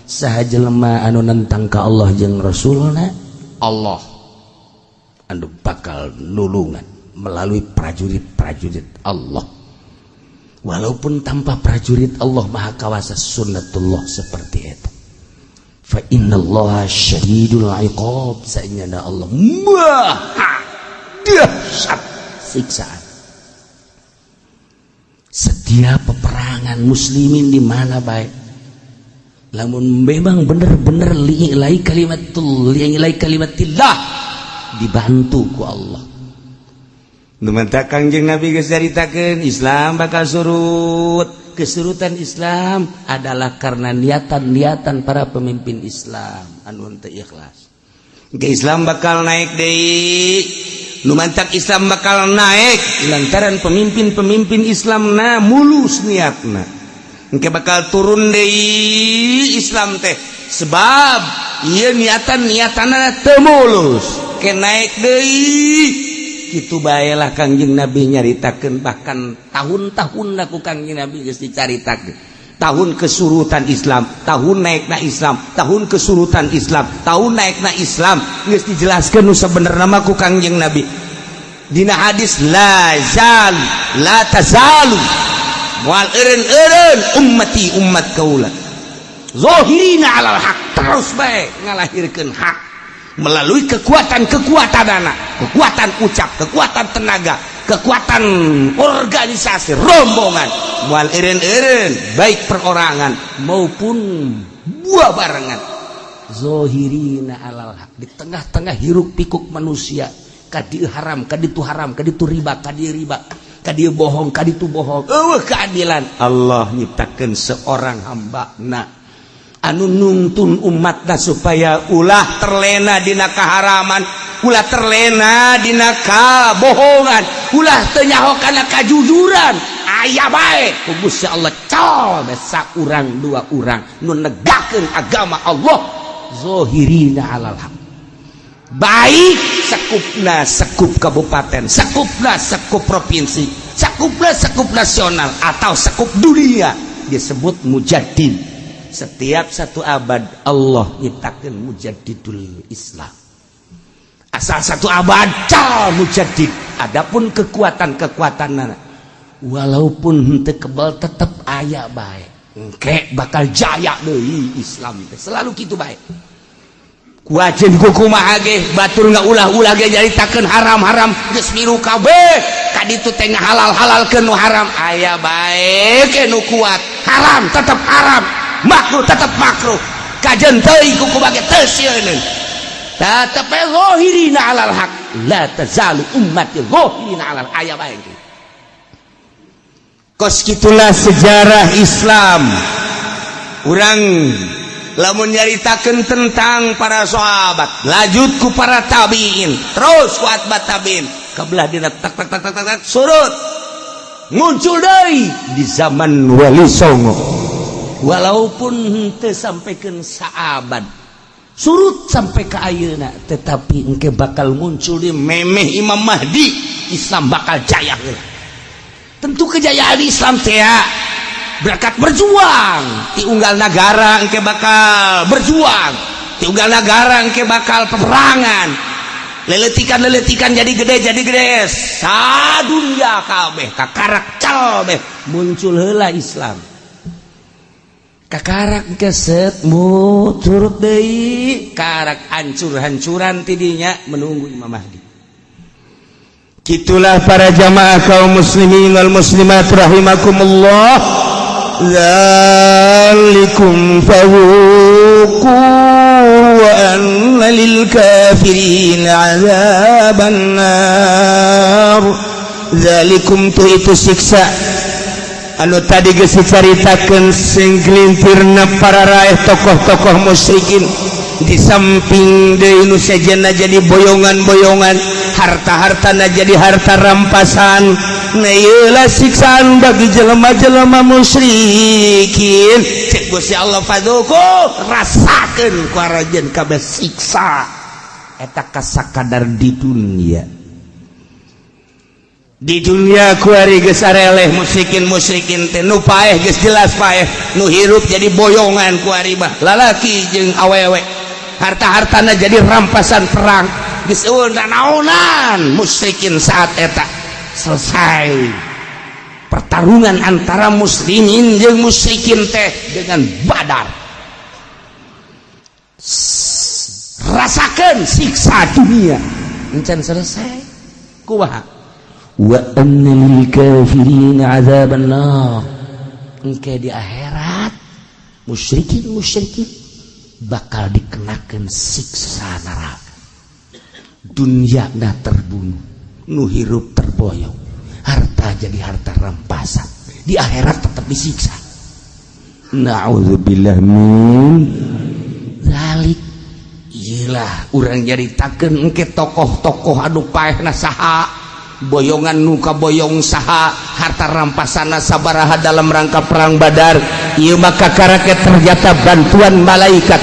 Saha jelema anu nentang ka Allah jeung Rasulna, Allah anu bakal nulungan melalui prajurit-prajurit Allah. Walaupun tanpa prajurit, Allah Maha Kawasa, sunnatullah seperti itu. Fa innallaha syadidul iqab, saenyana Allah maha dahsyat siksaan. Setiap peperangan muslimin di mana baik, lamun memang bener-bener li'ilai kalimatul li'ilai kalimatillah, dibantu ku Allah. Nu mantak Kangjeng Nabi geus caritakeun Islam bakal surut. Kesurutan Islam adalah karena niatan-niatan para pemimpin Islam anu teu ikhlas. Ke Islam bakal naik deui. Nu mantak Islam bakal naik lantaran pemimpin-pemimpin Islam na mulus niatna. Engke bakal turun deui Islam teh, sebab ieu niatan niatanna teu mulus, ke naik deui. Kitu bae lah Kangjeng Nabi nyaritakeun. Bahkan tahun-tahun ku Kangjeng Nabi geus dicaritakeun, tahun kesurutan Islam, tahun naikna Islam, tahun kesurutan Islam, tahun naikna Islam, geus dijelaskeun nu sabenerna mah ku Kangjeng Nabi dina hadis la zal la tazalu, moal eureun-eureun ummati, umat kaula, zahirina alal haq, terus bae ngalahirkeun hak melalui kekuatan-kekuatan anak, kekuatan ucap, kekuatan tenaga, kekuatan organisasi, rombongan. Moal eureun-eureun, baik perorangan maupun buah barengan, zahirina alal haq di tengah-tengah hiruk pikuk manusia. Kadi haram, kaditu haram, kaditu riba, kadi riba, kadi bohong, kaditu bohong, eueuh keadilan. Allah nyiptakeun seorang hamba na anu nungtun umatna supaya ulah terlena dina kaharaman, ulah terlena dina kabohongan, ulah teu nyaho kana kajujuran. Aya bae ku Gusti Allah cal urang dua urang nu negakeun agama Allah, zahirina alal haq, baik sekupna sekup kabupaten, sekupna sekup provinsi, sekupna sekup nasional, atau sekup dunia, disebut mujaddid. Setiap satu abad Allah nyiptakan mujaddidul Islam. Asal satu abad cal mujaddid. Adapun kekuatan-kekuatan walaupun henteu kebal, tetap aya bae, engke bakal jaya deui Islam teh. Selalu kitu bae. Kuaceun kumaha ge, batur ngaulah-ulah ge, nyaritakeun haram-haram geus milu kabeh, kaditu teh ngahalal-halalkeun nu haram, aya bae ke nu kuat. Haram tetep haram, makruh tetep makruh, kajen teuing ku kumaha ge teu sieun, tetep bae zahirina alal haq. La tazalu ummati zahirina alal, aya bae. Kos kitulah sejarah Islam. Urang lamun nyaritakeun tentang para sahabat, lanjut ku para tabiin, terus ku atba tabiin, kebelah dina tak tak tak tak tak, tak surut, muncul deui di zaman Wali Songo. Walaupun henteu sampaikan saabad, surut sampai ke ayeuna, tetapi engke bakal muncul di memeh Imam Mahdi, Islam bakal jaya heula. Tentu kejayaan Islam teh berkat berjuang di unggal negara. Engke bakal berjuang di unggal negara, engke bakal peperangan, leletikan leletikan, jadi gede, jadi gede, sadunya kabeh kakarak cal beh muncul heula Islam. Kakarak keset mu turut deui, karak hancur-hancuran tidinya, menunggu Imam Mahdi. Gitulah para jamaah kaum muslimin wal muslimat rahimakumullah. Dzalikum fadzuqu wa anna lil kafirin adzaban nar. Dzalikum tu itu siksa anu tadi geus dicaritakeun, sing gelintirna para raih tokoh-tokoh musyrikin, di samping deui nu sejenna jadi boyongan-boyongan, harta-hartana jadi harta rampasan. Nah, ieulah siksaan bagi jelema-jelema musyrikin. Cek Gusti Allah, fadzuqu, rasakeun ku aranjeun kabeh siksa eta. Kasakadar di dunia, di dunia kuari geus areleh musyrikin musyrikin teh. Nu paeh geus jelas paeh, nu hirup jadi boyongan kuari mah, lalaki jeung awewe, harta-hartana jadi rampasan perang, geus eueuh naonan musyrikin saat eta. Selesai pertarungan antara muslimin jeung musyrikin teh dengan Badar. Rasakan siksa dunia encan selesai. Kumaha? Wa anna lil kafirin adzaban nar. Engke di akhirat musyrikin musyrikin bakal dikenakan siksa neraka. Dunia nah terbunuh, nu hirup terboyong, harta jadi harta rampasan, di akhirat tetap disiksa. Na'udzubillah min dzalik. Iyalah, urang nyaritakeun engke tokoh-tokoh anu paehna saha. Boyongan nu kaboyong saha, harta rampasana sabaraha dalam rangka perang Badar. Ieu maka karake ternyata bantuan malaikat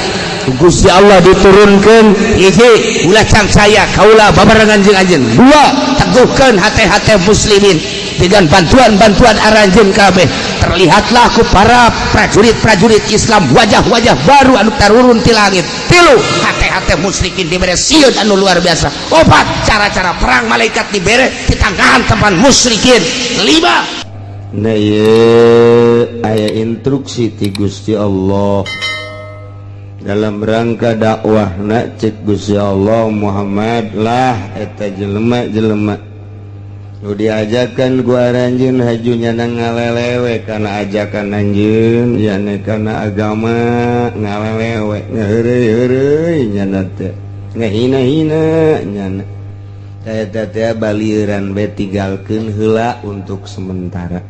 Gusti Allah diturunkan. Hiji, ulah saya kaula babarengan jeung anjeun. Dua, teguhkeun hate-hate muslimin dengan bantuan-bantuan aranjeun kabeh. Terlihatlah ku para prajurit-prajurit Islam wajah-wajah baru anu tarurun ti langit. Tilu, hate-hate musyrikin dibere sieun anu luar biasa. Opat, cara-cara perang malaikat dibere di tanggahan tempat musyrikin. Lima, nah ieu aya instruksi ti Gusti Allah dalam rangka dakwah. Na cek Gusti Allah, Muhammad lah, eta jelema-jelema nu diajakan ku aranjeun haju nyana ngalelewe kana ajakan anjeun, yakni kana agama, ngalelewe, ngaheureuy-heureuy nyana teh, ngahina-hina nyana. Eta teh balieuran bae, tinggalkeun heula untuk sementara.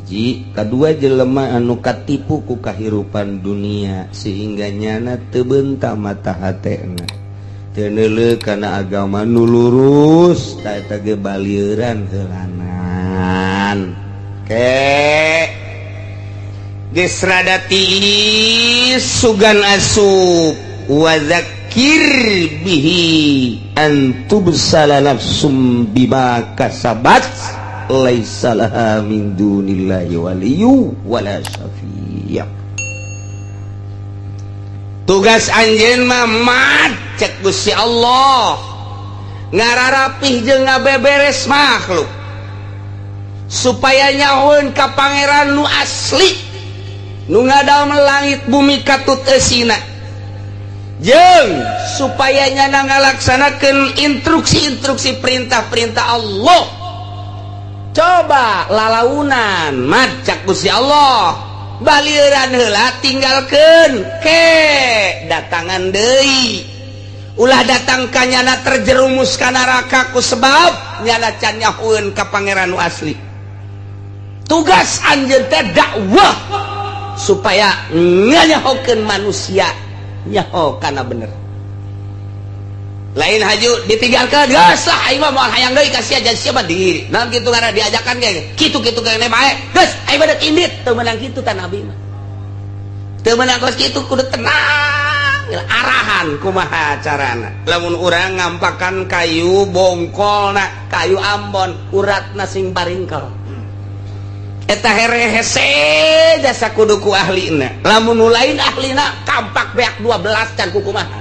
Hiji, kadua, jelema anu katipu ku kahirupan dunia sehingga nyana teu beunta mata hatena, teu neuleuh kana agama nu lurus, tah eta ge balieuran heulanan. Ke geus rada tiis, sugan asup wa dzakir bihi an tubsala nafsum bima kasabat laisa laha min dunillahi waliyyu wala syafi'. Tugas anjeun mah, mat, cek Gusti Allah, ngararapih jeung ngabeberes makhluk supaya nyahoeun ka Pangeran nu asli, nu ngadamel langit bumi katut eusina, jeung supaya nyana ngalaksanakeun instruksi-instruksi, perintah-perintah Allah. Coba lalaunan, mat, cak Gusti Allah, balieuran heula, tinggalkeun, ke datangan deui. Ulah datang ka nyana terjerumus ka neraka ku sebab nyana can nyahoeun ka Pangeran nu asli. Tugas anjeun teh dakwah supaya nganyahokeun manusia nyaho kana bener. Lain haju ditinggalkan, geus lah, aing mah moal hayang deui ka sia, jadi sia mah diri naon kitu ngaran diajakan ge kitu kitu ge bae, geus aing mah dek indit. Teu meunang kitu tah. Nabi mah teu meunang kos kitu, kudu tenang, arahan kumaha carana. Lamun urang ngampakan kayu bongkolna, kayu ambon, uratna sing baringkel, eta here hese jasa, kudu ku ahlina. Lamun nu lain ahlina, kampak beak 12 can kukumaha,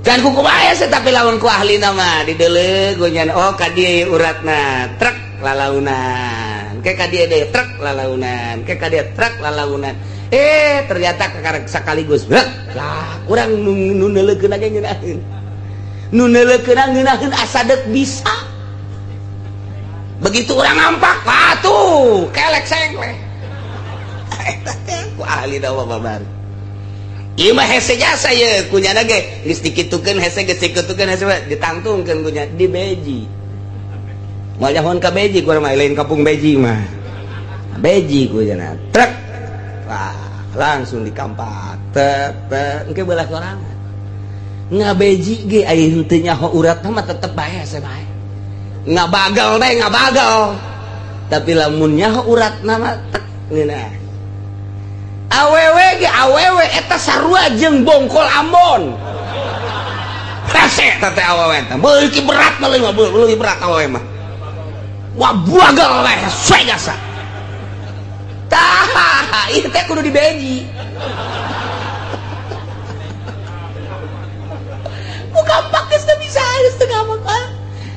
can kukumaha hese. Tapi lamun ku ahlina mah dideuleu nya, oh, ka dieu uratna, trek lalaunan, ke ka dieu deui, trek lalaunan, ke ka dieu, trek lalaunan. Eh, ternyata kakarek sekaligus brek lah. Kurang nu neuleukeun ge ngeunaheun, nu neuleukeun ngeunaheun, asa deuk bisa. Begitu orang ngampak, wah tuh kelek sengkleh. Eta teh ku ahli dawa babari. Ieu mah hese jasa ye kunyana ge geus dikitukeun hese, geus dikitukeun hese, ditangtungkeun kunya di beji. Moal nyahoan ka beji ku mah, lain kampung beji mah. Beji ku nya trek. Wah, langsung dikampak. Tek tek engke belah sorangan. Ngabeji ge aya henteu nyaho uratna mah tetep bae hese bae. Ngabagal bae ngabagal. Tapi lamun nyaho uratna mah tek ngeunah. Awewe ge awewe eta sarua jeung bongkol Ambon. Hese eta teh awewe teh. Beuki berat mah, leuwih berat awewe mah. Wah, bagal we hese jasa. Tah, ieu teh kudu dibeji. Bukan pakai teu bisa, geus teu gampang.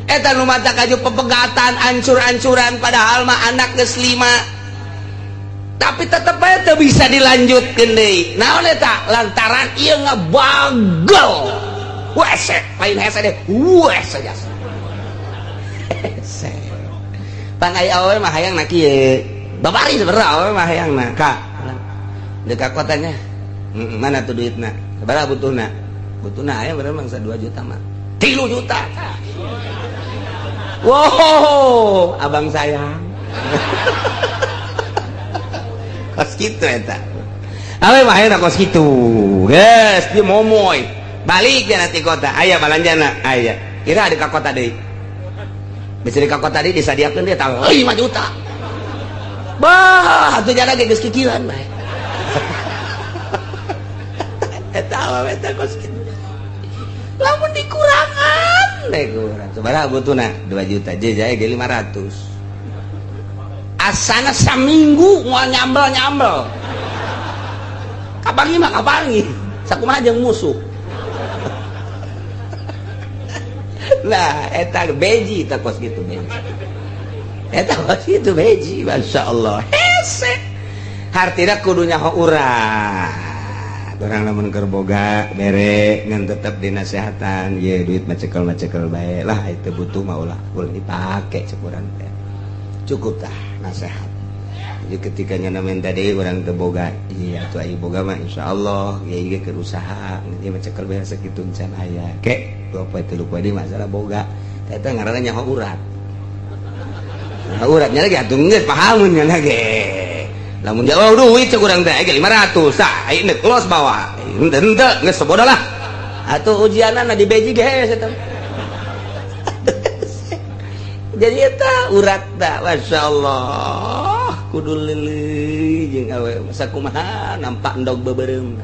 Eta nu mata kaju pepegatan ancur-ancuran, padahal mah anak geus 5. Tapi tetep aja teu bisa dilanjutkeun deui. Naon eta? Lantaran ieu ngabagel. Wese, lain hese deh. Wese jasa. Hese. Pang aya awewe mah hayang na kieu. Babari sebenarnya awewe mah hayang na. Ka. Dekat kotanya. Mana tuh duitna? Sabaraha butuhna? Butuhna aya bener mangsa 2 juta mah. 3 juta. Wow, abang sayang. Kos kitu eta. Awe mah hayang kos kitu. Geus, dia momoy. Balik dia nanti kota. Aya balanjana, aya. Kira ada ka kota deui. Bisa di ka kota deui disadiakeun dia tanggal 5 juta. Bah, atuh jana ge geus kikieuan bae. Eta awewe teh kos kitu. Lamun dikurangan, deh kurang. Sabaraha butuhna? 2 juta, je ge 500. Asana saminggu moal nyambel-nyambel. Kapangi mah kapangi. Sakumaha jeung musuh. Nah, eta beji eta kos kitu beji. Eta kos kitu beji, masyaallah. Hese. Hartina kudu nyaho urang. Orang lamun keur boga bere ngan tetep dinasehatan, ye duit mah cekel-cekel bae lah, itu butuh mah ulah ulah dipake cek urang teh. Cukup tah nasehat. Jadi ketika nyana minta deui urang teu boga, iya atuh aya boga mah insyaallah ieu ge keur usaha, ieu mah cekel bae sakitu can aya. Ke 2 poe 3 poe deui masalah boga. Eta ngaranna nyaho urat. Nah, uratnya lagi atuh geus pahamun nya ge. Lamun jauh duit cek urang teh ge 500 tah aya neuk los bawa. Henteu henteu geus bodoh lah. Atuh ujianana di beji ge hese teh. Jadi eta urat dah, masyaallah kudu leuleui jeung awe sakumaha nampak endog beubeurem.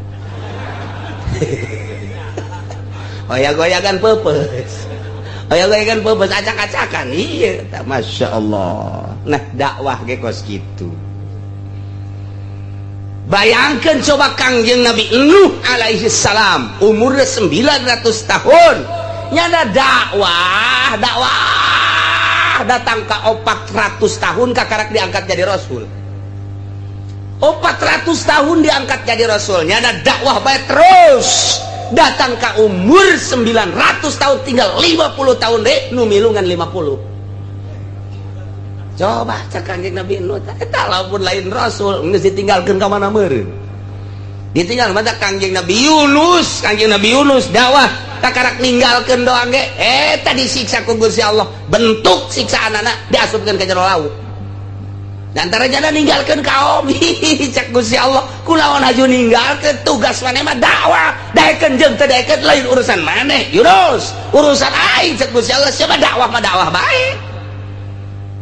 Goyang-goyangan peupeus. Goyang-goyangan peupeus acak-acakan. Iya, masyaallah. Nah, dakwah ge kos kitu. Bayangkan coba Kangjeng Nabi Nuh alaihi salam umurnya 900 tahun nyana dakwah dakwah datang ke 400 tahun kakarak diangkat jadi rasul. 400 tahun diangkat jadi rasul, nyana dakwah bae terus datang ke umur 900 tahun tinggal 50 tahun deh nu milungan 50. Coba cek Kangjeng Nabi Nuh eta lamun lain rasul geus ditinggalkeun ka mana meureun. Ditinggal mata Kangjeng Nabi Yunus, Kangjeng Nabi Yunus dakwah kakarak ninggalkeun doang ge eta disiksa ku Gusti Allah, bentuk siksaanana diasupkeun ka jero laut. Antara jana ninggalkeun kaum cek Gusti Allah kulawan haju ninggalkeun tugas maneh mah dakwah, daekeun jeung teu daekeun lain urusan maneh Yunus, urusan aing cek Gusti Allah siapa dakwah mah dakwah bae.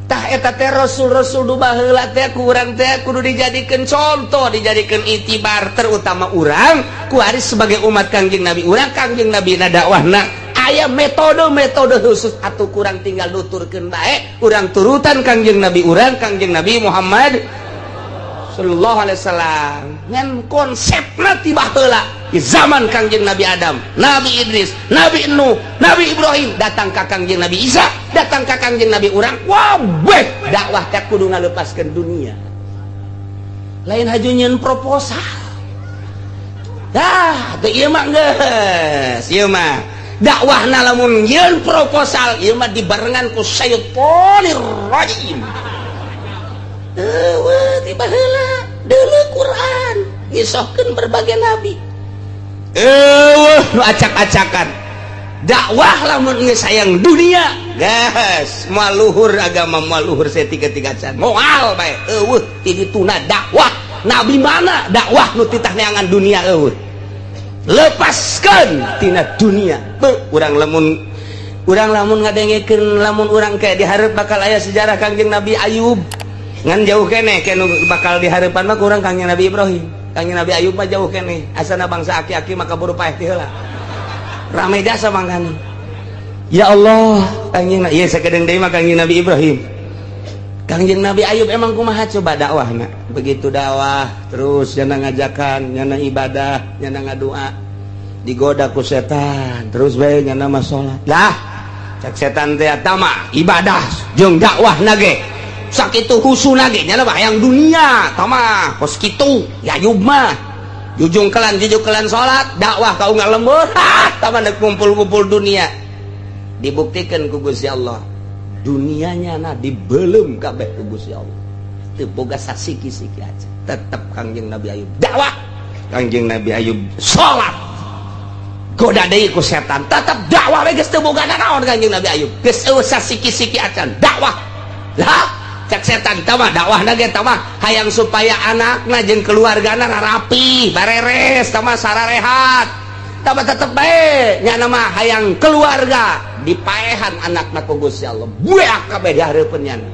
Tah eta teh rasul-rasul du baheula teh ku urang teh kudu dijadikeun contoh, dijadikeun itibar terutama urang ku ari sebagai umat Kangjeng Nabi urang Kangjeng Nabi na dakwahna aya metode-metode khusus atuh kurang tinggal nuturkeun bae urang turutan Kangjeng Nabi urang Kangjeng Nabi Muhammad sallallahu alaihi wasallam ngan konsepna ti baheula di zaman Kangjeng Nabi Adam, Nabi Idris, Nabi Nuh, Nabi Ibrahim datang ka Kangjeng Nabi Isa, datang ka Kangjeng Nabi urang wabeh dakwah teh kudu ngalepaskeun dunia. Lain haju nyieun proposal. Dah, teu ieu mah geus, ieu mah dakwahna lamun nyieun proposal ieu mah dibarengan ku syaitonir rajim. Eueuh ti baheula deuleu Quran ngisohkeun berbagai nabi. Eueuh nu acak-acakan. Dakwah lamun geus sayang dunia, geus moal luhur agama moal luhur setiga-tiga can. Moal bae eueuh ti dituna dakwah. Nabi mana dakwah nu titah neangan dunia eueuh. Lepaskan tina dunia. Beuh urang lamun ngadengekeun lamun urang kayak dihareup bakal aya sejarah Kangjeng Nabi Ayub. Ngan jauh keneh ke nu bakal dihareupan mah kurang Kangjeng Nabi Ibrahim. Kangjeng Nabi Ayub mah jauh keneh. Asana bangsa aki-aki maka buru paeh ti heula. Rame jasa mangkana. Ya Allah, Kangjeng ieu sakedeung deui mah Kangjeng Nabi Ibrahim. Kangjeng Nabi Ayub emang kumaha coba dakwahna? Begitu dakwah terus nyana ngajakan, nyana ibadah, nyana ngadua. Digoda ku setan, terus bae nyana mah salat. Lah, cek setan teh tama ibadah jeung dakwahna ge. Sakitu husuna ge nyana mah hayang dunia, tama kos kitu ya Ayub mah. Jujung kelan salat, dakwah ka unggal lembur, ha tama deuk kumpul-kumpul dunia. Dibuktikan ku Gusti Allah. Dunianya na dibelum kabeh ku Gusti Allah. Teu boga sasiki-siki aja. Tetep Kangjeng Nabi Ayub dakwah, Kangjeng Nabi Ayub salat. Goda deui ku setan, tetep dakwah we geus teu boga nanaon Kangjeng Nabi Ayub. Geus eueuh sasiki-siki acan dakwah. Lah, cek setan tah mah dakwahna ge tah mah hayang supaya anakna jeung keluargana rapi, bareres, tah mah sararehat. Tah mah tetep bae nyana mah hayang keluarga. Dipaehan anakna ku Gusti Allah, buak kabeh di hareupeun nyana.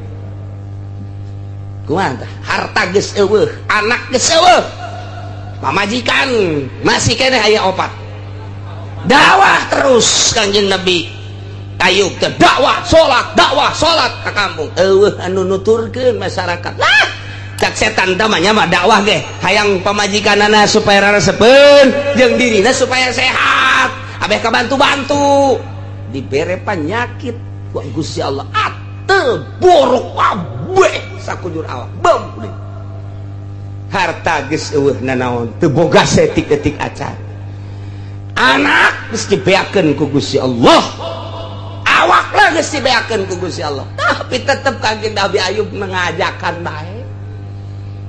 Kumaha tah? Harta geus eueuh, anak geus eueuh, pamajikan masih keneh aya opat. Dakwah terus Kangjeng Nabi Ayub teh, dakwah, salat, dakwah, salat ka kampung, eueuh anu nuturkeun masyarakat lah. Cak setan teh mah nya mah dakwah ge hayang pamajikanana supaya raresepeun jeung dirina supaya sehat, abeh kabantu-bantu. Dibere penyakit ku Gusti Allah, atel borok kabeh sakujur awak, bem. Harta geus eueuh nanaon, teu boga setik-etik acan. Anak geus dibeakeun ku Gusti Allah, awak lah geus dibeakeun ku Gusti Allah, tapi tetep Kangjeng Nabi Ayub mengajakan baik,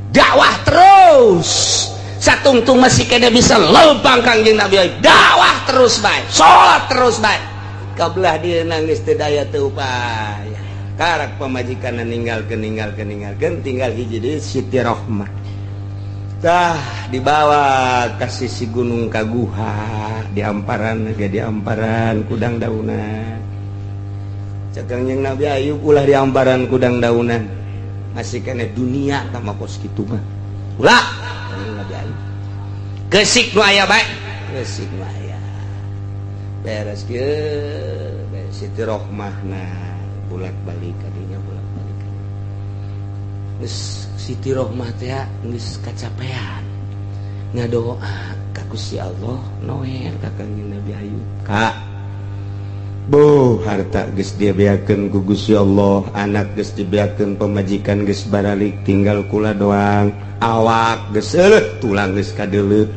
dakwah terus. Satungtung masih kena bisa lempang, Kangjeng Nabi Ayub dakwah terus baik, salat terus baik. Kabelah dia nangis, teu daya teu upaya, karak pamajikan ninggalkeun, ninggalkeun, ninggalkeun, tinggal hiji deui, Siti Rohmah. Tah, dibawa ke sisi gunung, ka guha di amparan ge, di amparan kudang daunan. Cek Kangjeng Nabi Ayub, ulah di amparan kudang daunan, masih kena dunia sama kos kitu mah, ulah. Kangjeng Nabi Ayub kesik nu aya bae, kesik nu aya. Beres kieu, Siti Rohmah nah bolak balik kadinya, bolak balik. Geus Siti Rohmah teh geus kacapean ngadoa ka Gusti Allah, noel ka Kangjeng Nabi Ayub, "Kak, Boh, harta geus dibeakeun ku Gusti Allah, anak geus dibeakeun, pamajikan geus baralik, tinggal kula doang, awak geus eueuh, tulang geus kadeuleut.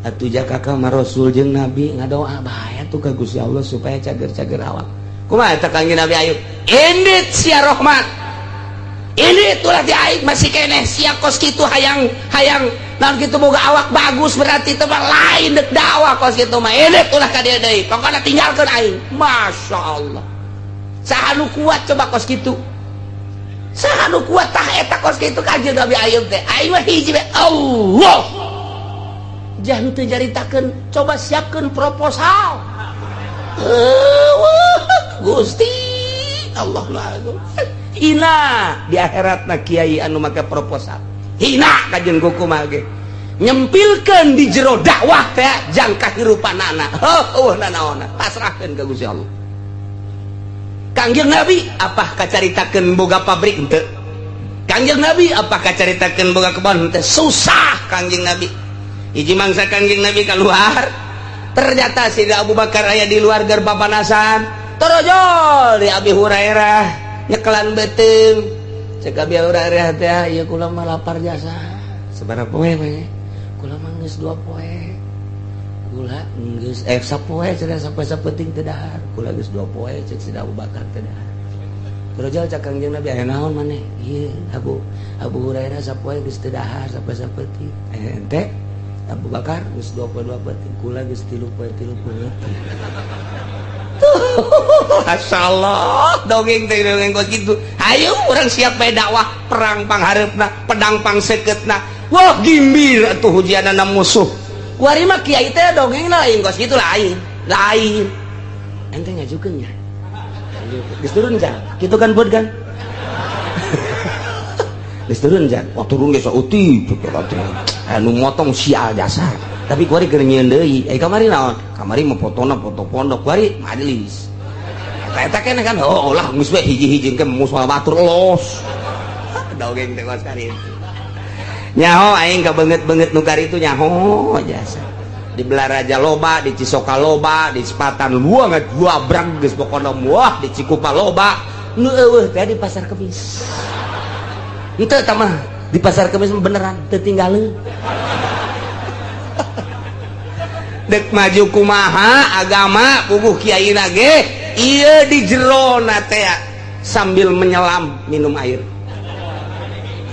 Atuh jaka ka Rasul jeung Nabi, ngadoa bae atuh ka Gusti Allah supaya cager-cager awak." Kumaha eta Kangjeng Nabi Ayub? "Indit sia, Rohmat, ini itulah di aing masih keneh sia kos kitu hayang hayang naon kitu, boga awak bagus berarti itu mah lain dek dakwah kos kitu mah. Ini ulah ka dieu deui, pokokna tinggalkeun aing." Masya Allah, saha nu kuat coba kos kitu? Saha nu kuat tah eta kos kitu? Kanjeng Nabi Ayub teh, "Aing mah hiji we, Allah." Jangan teu nyaritakeun, coba siapkeun proposal. Eueuh, Gusti Allah nu hina di akhirat na kiai anu make proposal, hina kajen kumaha ge. Nyempilkeun di jero dakwah teh jang kahirupanana, heuh, nanaonna pasrahkeun ka Gusti Allah. Kangjeng Nabi apa kacaritakeun boga pabrik? Henteu. Kangjeng Nabi apa kacaritakeun boga kebon? Henteu. Susah Kangjeng Nabi. Hiji mangsa Kangjeng Nabi keluar, ternyata Sidina Abu Bakar aya di luar gerbang panasan. Torojol di Abi Hurairah nyekelan beuteung. Cek Abi Hurairah teh, "Ieu kula mah lapar jasa." "Sabaraha poe we?" "Kula mah geus 2 poe." "Kula geus sapoe cenah, sapoe sapenting teu dahar." "Kula geus 2 poe," cek Sidina Abu Bakar, "teu dahar." Torojol cek Kangjeng Nabi, "Aya naon maneh?" "Ieu Abu Abu Hurairah sapoe geus teu dahar, sapoe sapenting." "Ente Abu Bakar geus 2 poe 2 peuting, kula geus 3 poe 3 peuting." Masya Allah, dongeng teh dongeng kos kitu. Ayo urang siap bae dakwah, perang panghareupna, pedang pangsekeutna. Wah, gimbir atuh hujianana musuh. Kuari mah kiai teh dongengna lain kos kitu, lain. Lain. Ente ngajukeun nya. Geus turun jan. Kitu kan buat kan? Geus turun jan. Wah, turun geus saeutik teh. Anu motong sial jasa. Tapi kuari keur nyieun deui. Eh, kamari naon? Kamari mah fotona foto pondok, kuari majelis. Eta eta keneh kan, oh lah geus we hiji-hiji ke musuh batur los. Dongeng teh kos kari itu. Nyaho aing ka beungeut-beungeut nu kari itu, nyaho jasa. Di Balaraja loba, di Cisoka loba, di Sepatan luang dua brang geus pokona, wah, di Cikupa loba. Nu eueuh teh di Pasar Kemis. Henteu tah mah di Pasar Kemis beneran teu tinggaleun. Dek maju kumaha agama, puguh kiai ge ieu di jerona teh sambil menyelam minum air.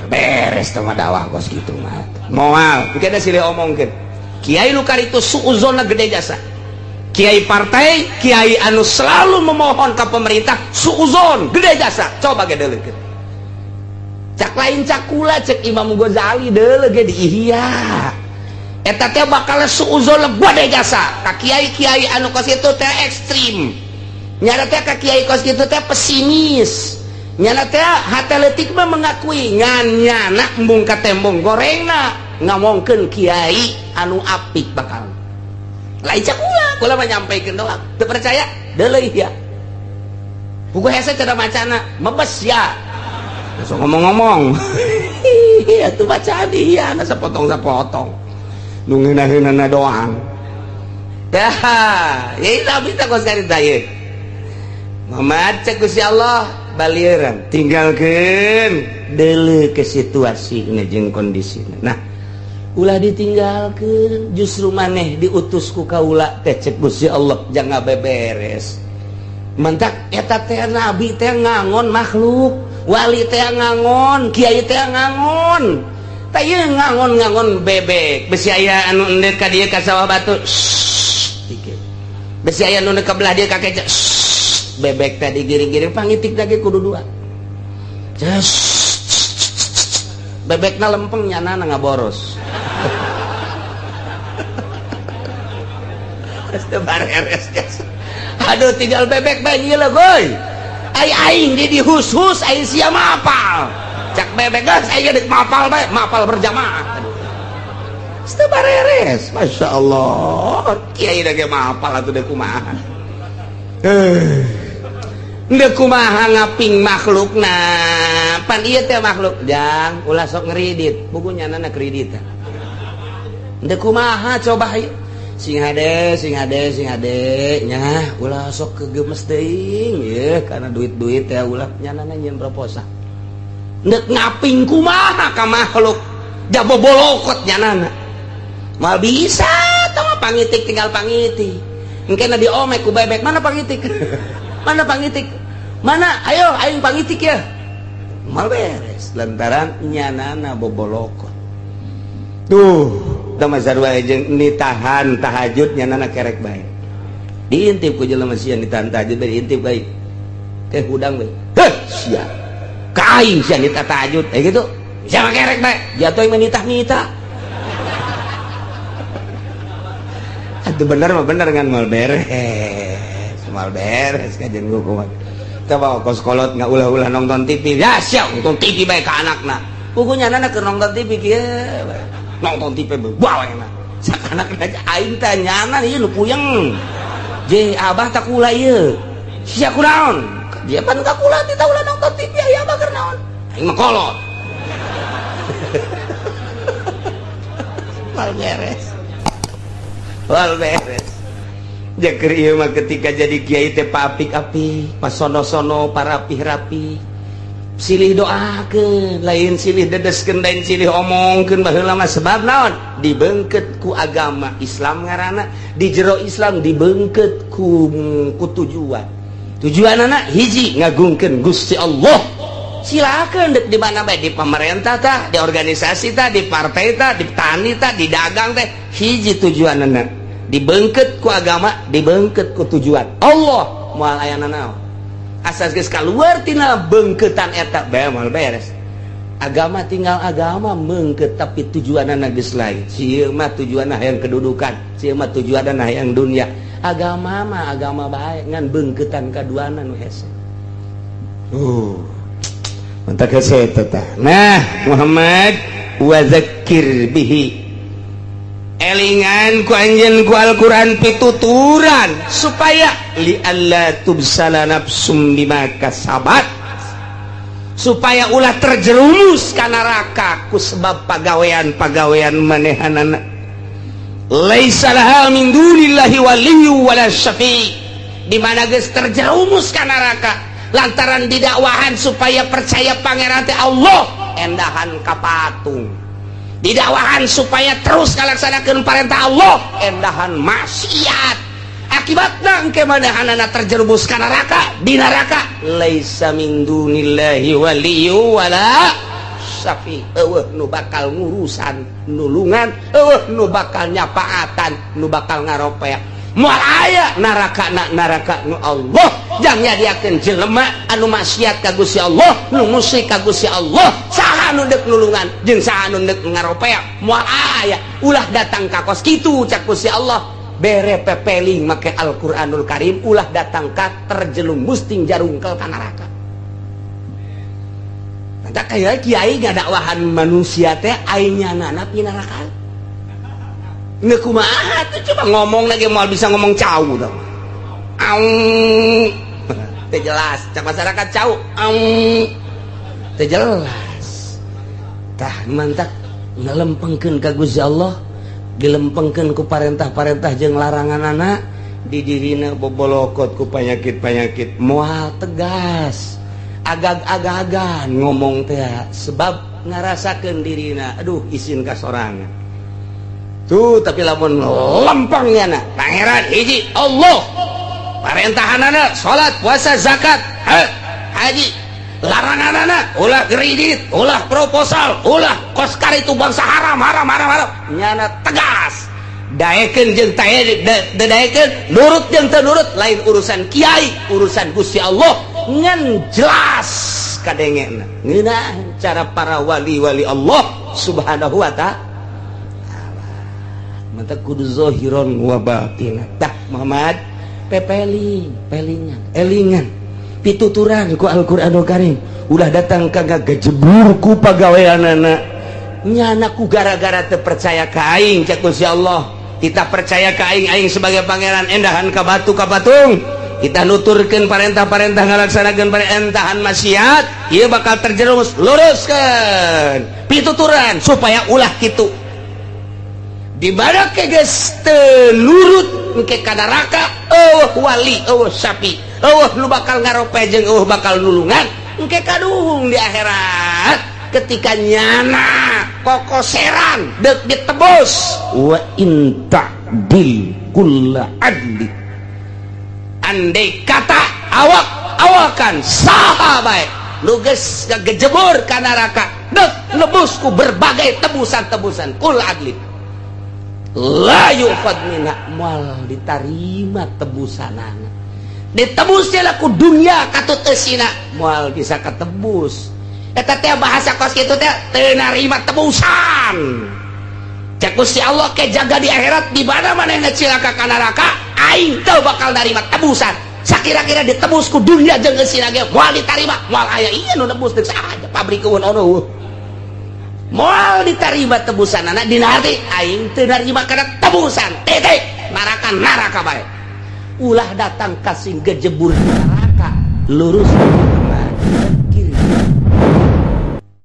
Beres teh mah dakwah kos kitu mah moal. Engke silih omongkeun kiai nu itu suuzonna gede jasa. Kiai partai, kiai anu selalu memohon ke pemerintah, suuzon gede jasa. Coba ge deuleukeun, cak lain cakula, cek Imam Ghazali deuleu ge di Ihya, eta teh bakal suuzon gede jasa ka kiai-kiai anu kos itu teh ekstrim. Nyana teh ka kiai kos kitu teh pesimis. Nyana teh hate leutik mah mengakui ngan nyana embung ka tembong gorengna ngomongkeun kiai anu apik bakal. Lain cak kula, kula mah nyampaikeun doang. Teu percaya? Deuleuh ya. Buku hese cara macana mebes ya. Langsung ngomong-ngomong. Atuh bacaan dia na sapotong-sapotong. Nu ngeunah-ngeunahna doang. Dah, ya tapi tak kos carita ieu. Muhammad cek Gusti Allah balieuran tinggalkeun deuleu ke situasi jeung kondisina. Nah, ulah ditinggalkeun justru maneh diutus ku kaula teh cek Gusti Allah jangan beberes. Mentak eta teh nabi teh ngangon makhluk, wali teh ngangon, kiai teh ngangon. Tah ieu ngangon-ngangon bebek, besi aya anu endek ka dieu ka sawah batu. Besi aya anu ka belah dieu ka keca. Bebek tadi giring-giring pangitik lagi kudu dua. Bebekna lempeng nyana ngaboros. Aduh tinggal bebek bae ieu lah goy. Ai aing di dihus-hus aing sia mapal. Cak bebek geus aing deuk mapal bae, mapal berjamaah. Aduh. Teu bareres, Masya Allah. Kiai da ge mapal atuh deuk kumaha. Deuk kumaha ngaping makhlukna. Pan ieu teh makhluk jang ulah sok ngeridit, buku nyanana kredit. Deuk kumaha coba ieu. Sing hade, sing hade, sing hade nya ulah sok kegemes teuing ye karena duit-duit teh ulah nyanana nyieun proposal. Deuk ngaping kumaha ka makhluk jabobolokot nyanana. Mal bisa tah mah pangitik tinggal pangitik. Engkena diomek ku bebek, mana pangitik? Mana pangitik? Mana? Ayo aing pangitik ya. Mal beres lantaran nyanana bobolokot. Tuh, da mazarwa jeung nitahan tahajud nyanana kerek bae. Diintip ku jelema sia nitahan tahajud bae diintip bae. Teh hudang bae. Heh, sia. Ka aing sia nitah tahajud eh gitu. Sia mah kerek bae, jatuh aing nitah-nitah. Aduh bener mah bener kan mal beres kajian gua kumaha. Coba kos kolot nggak ulah-ulah nonton TV. Ya siap nonton TV bae ka anakna. Pugunya anak keur nonton TV kieu. Nonton TV bawa enak. Sakanakna aing teh nyana ieu nu puyeng. Je abah tak kula ieu. Sia kunaon? Dia pan ka kula teh ulah nonton TV aya abah keur naon? Aing mah kolot. Mal beres. Wal beres. Jaker ieu mah ketika jadi kiai teh paapik-apik, pas sono-sono parapih-rapi. Silih doakeun, lain silih dedeskeun, lain silih omongkeun baheula mah sebab naon? Dibeungkeut ku agama Islam ngaranna, di jero Islam dibeungkeut ku tujuan. Tujuanana hiji ngagungkeun Gusti Allah. Silakan dek di mana bae, di pemerintah tah, di organisasi tah, di partai tah, di tani tah, di dagang teh, hiji tujuanana dibeungkeut ku agama, dibeungkeut ku tujuan Allah. Moal aya nanaon asas geus kaluar tina beungkeutan eta bae moal beres. Agama tinggal agama meungkeut tapi tujuanana geus lain. Sieun mah tujuanna hayang kedudukan, sieun mah tujuanna hayang dunia. Agama mah agama bae ngan beungkeutan kaduana nu hese. Mantap hese eta. Nah, Muhammad wa zakkir bihi. Elingan ku anjeun ku Al-Qur'an pituturan supaya li alla tubsala nafsum bima kasabat, supaya ulah terjerumus ka neraka ku sebab pagawean-pagawean manehanana. Laisa laha min dunillahi waliyyu wala syafi'. Di mana geus terjerumus ka neraka lantaran didakwahan supaya percaya pangeran teh Allah, endahan ka patung. Didakwahan supaya terus ngalaksanakeun perintah Allah, endahan maksiat. Akibatna engke manehanana terjerumus ka neraka, di neraka laisa min dunillahi waliyyu wala syafi'. Eueuh nu bakal ngurusan nulungan, eueuh nu bakal nyapaatan, nu bakal ngaropea. Moal aya neraka na neraka nu Allah. Jang nyadiakeun jelema anu maksiat ka Gusti Allah, nu musyrik ka Gusti Allah, saha nu deuk nulungan jeung saha nu deuk ngaropea, moal aya. Ulah datang ka kos kitu cak Gusti Allah. Bere pepeling make Al-Qur'anul Karim, ulah datang ka terjerumus ting jarungkel ka neraka. Mantap kayak kiai ngadakwahan manusia teh aing nana pinaraka. Nggak, kumaha tuh? Coba ngomong lagi mau bisa ngomong cau dong. Aung teu jelas, cak masyarakat cau aung teu jelas. Tah, mantap ngelempengkeun ka Gusti Allah, dilempengkeun ku parentah-parentah jeung larangan anak di dirina bobolokot ku panyakit-panyakit, moal tegas, agag-agagan ngomong teh, sebab ngarasakeun dirina aduh isin ka sorangan tuh. Tapi lamun lempangnya na Pangeran hiji Allah, parentahanana salat, puasa, zakat, haji, laranganana ulah kredit, ulah proposal, ulah koskar itu bangsa haram haram haram haram, nyana tegas. Daekeun jeung daekeun, nurut jeung teu nurut lain urusan kiai, urusan Gusti Allah. Ngan jelas kadengena ngeunah cara para wali-wali Allah Subhanahu wa Ta'ala. Mata kudu zahiron wa batin. Tah, Muhammad, pepeling pelingan elingan pituturan ku Al-Qur'anul Karim, ulah datang ka ngagejebur ku pagaweanana. Nyana ku gara-gara teu percaya ka aing, cek Gusti Allah, kita percaya ka aing, aing sebagai pangeran, endahan ka batu, ka patung. Kita nuturkeun parentah-parentah, ngalaksanakeun parentahan maksiat, ieu bakal terjerumus. Luruskeun pituturan supaya ulah kitu. Di mana ke geus teu nurut, engke ka neraka, eueuh wali, eueuh sapi, eueuh nu bakal ngarope jeung eueuh bakal nulungan. Engke kaduhung di akhirat ketika nyana kokoseran dek ditebus. Wa in ta'dil kulla adli, andai kata awak awakan saha bae nu geus ngagejebur ka neraka, dek nebus ku berbagai tebusan-tebusan, kul adli la yukhad minha, moal ditarima tebusanana. Ditebus ku dunia katut eusina moal bisa ketebus. Eta teh bahasa kos kitu teh teu narima tebusan. Cek Gusti Allah ke jaga di akhirat, di mana manehna cilaka ka neraka, aing teu bakal narima tebusan. Sakira-kira ditebus ku dunia jeung eusina ge moal ditarima, moal aya ieu nu nebus, deuk saha pabrik eueun ono. Moal ditarima tebusan anak dina hati, aing teu narima kana tebusan, titik. Neraka neraka bae, ulah datang kasing gejebur neraka. Lurus.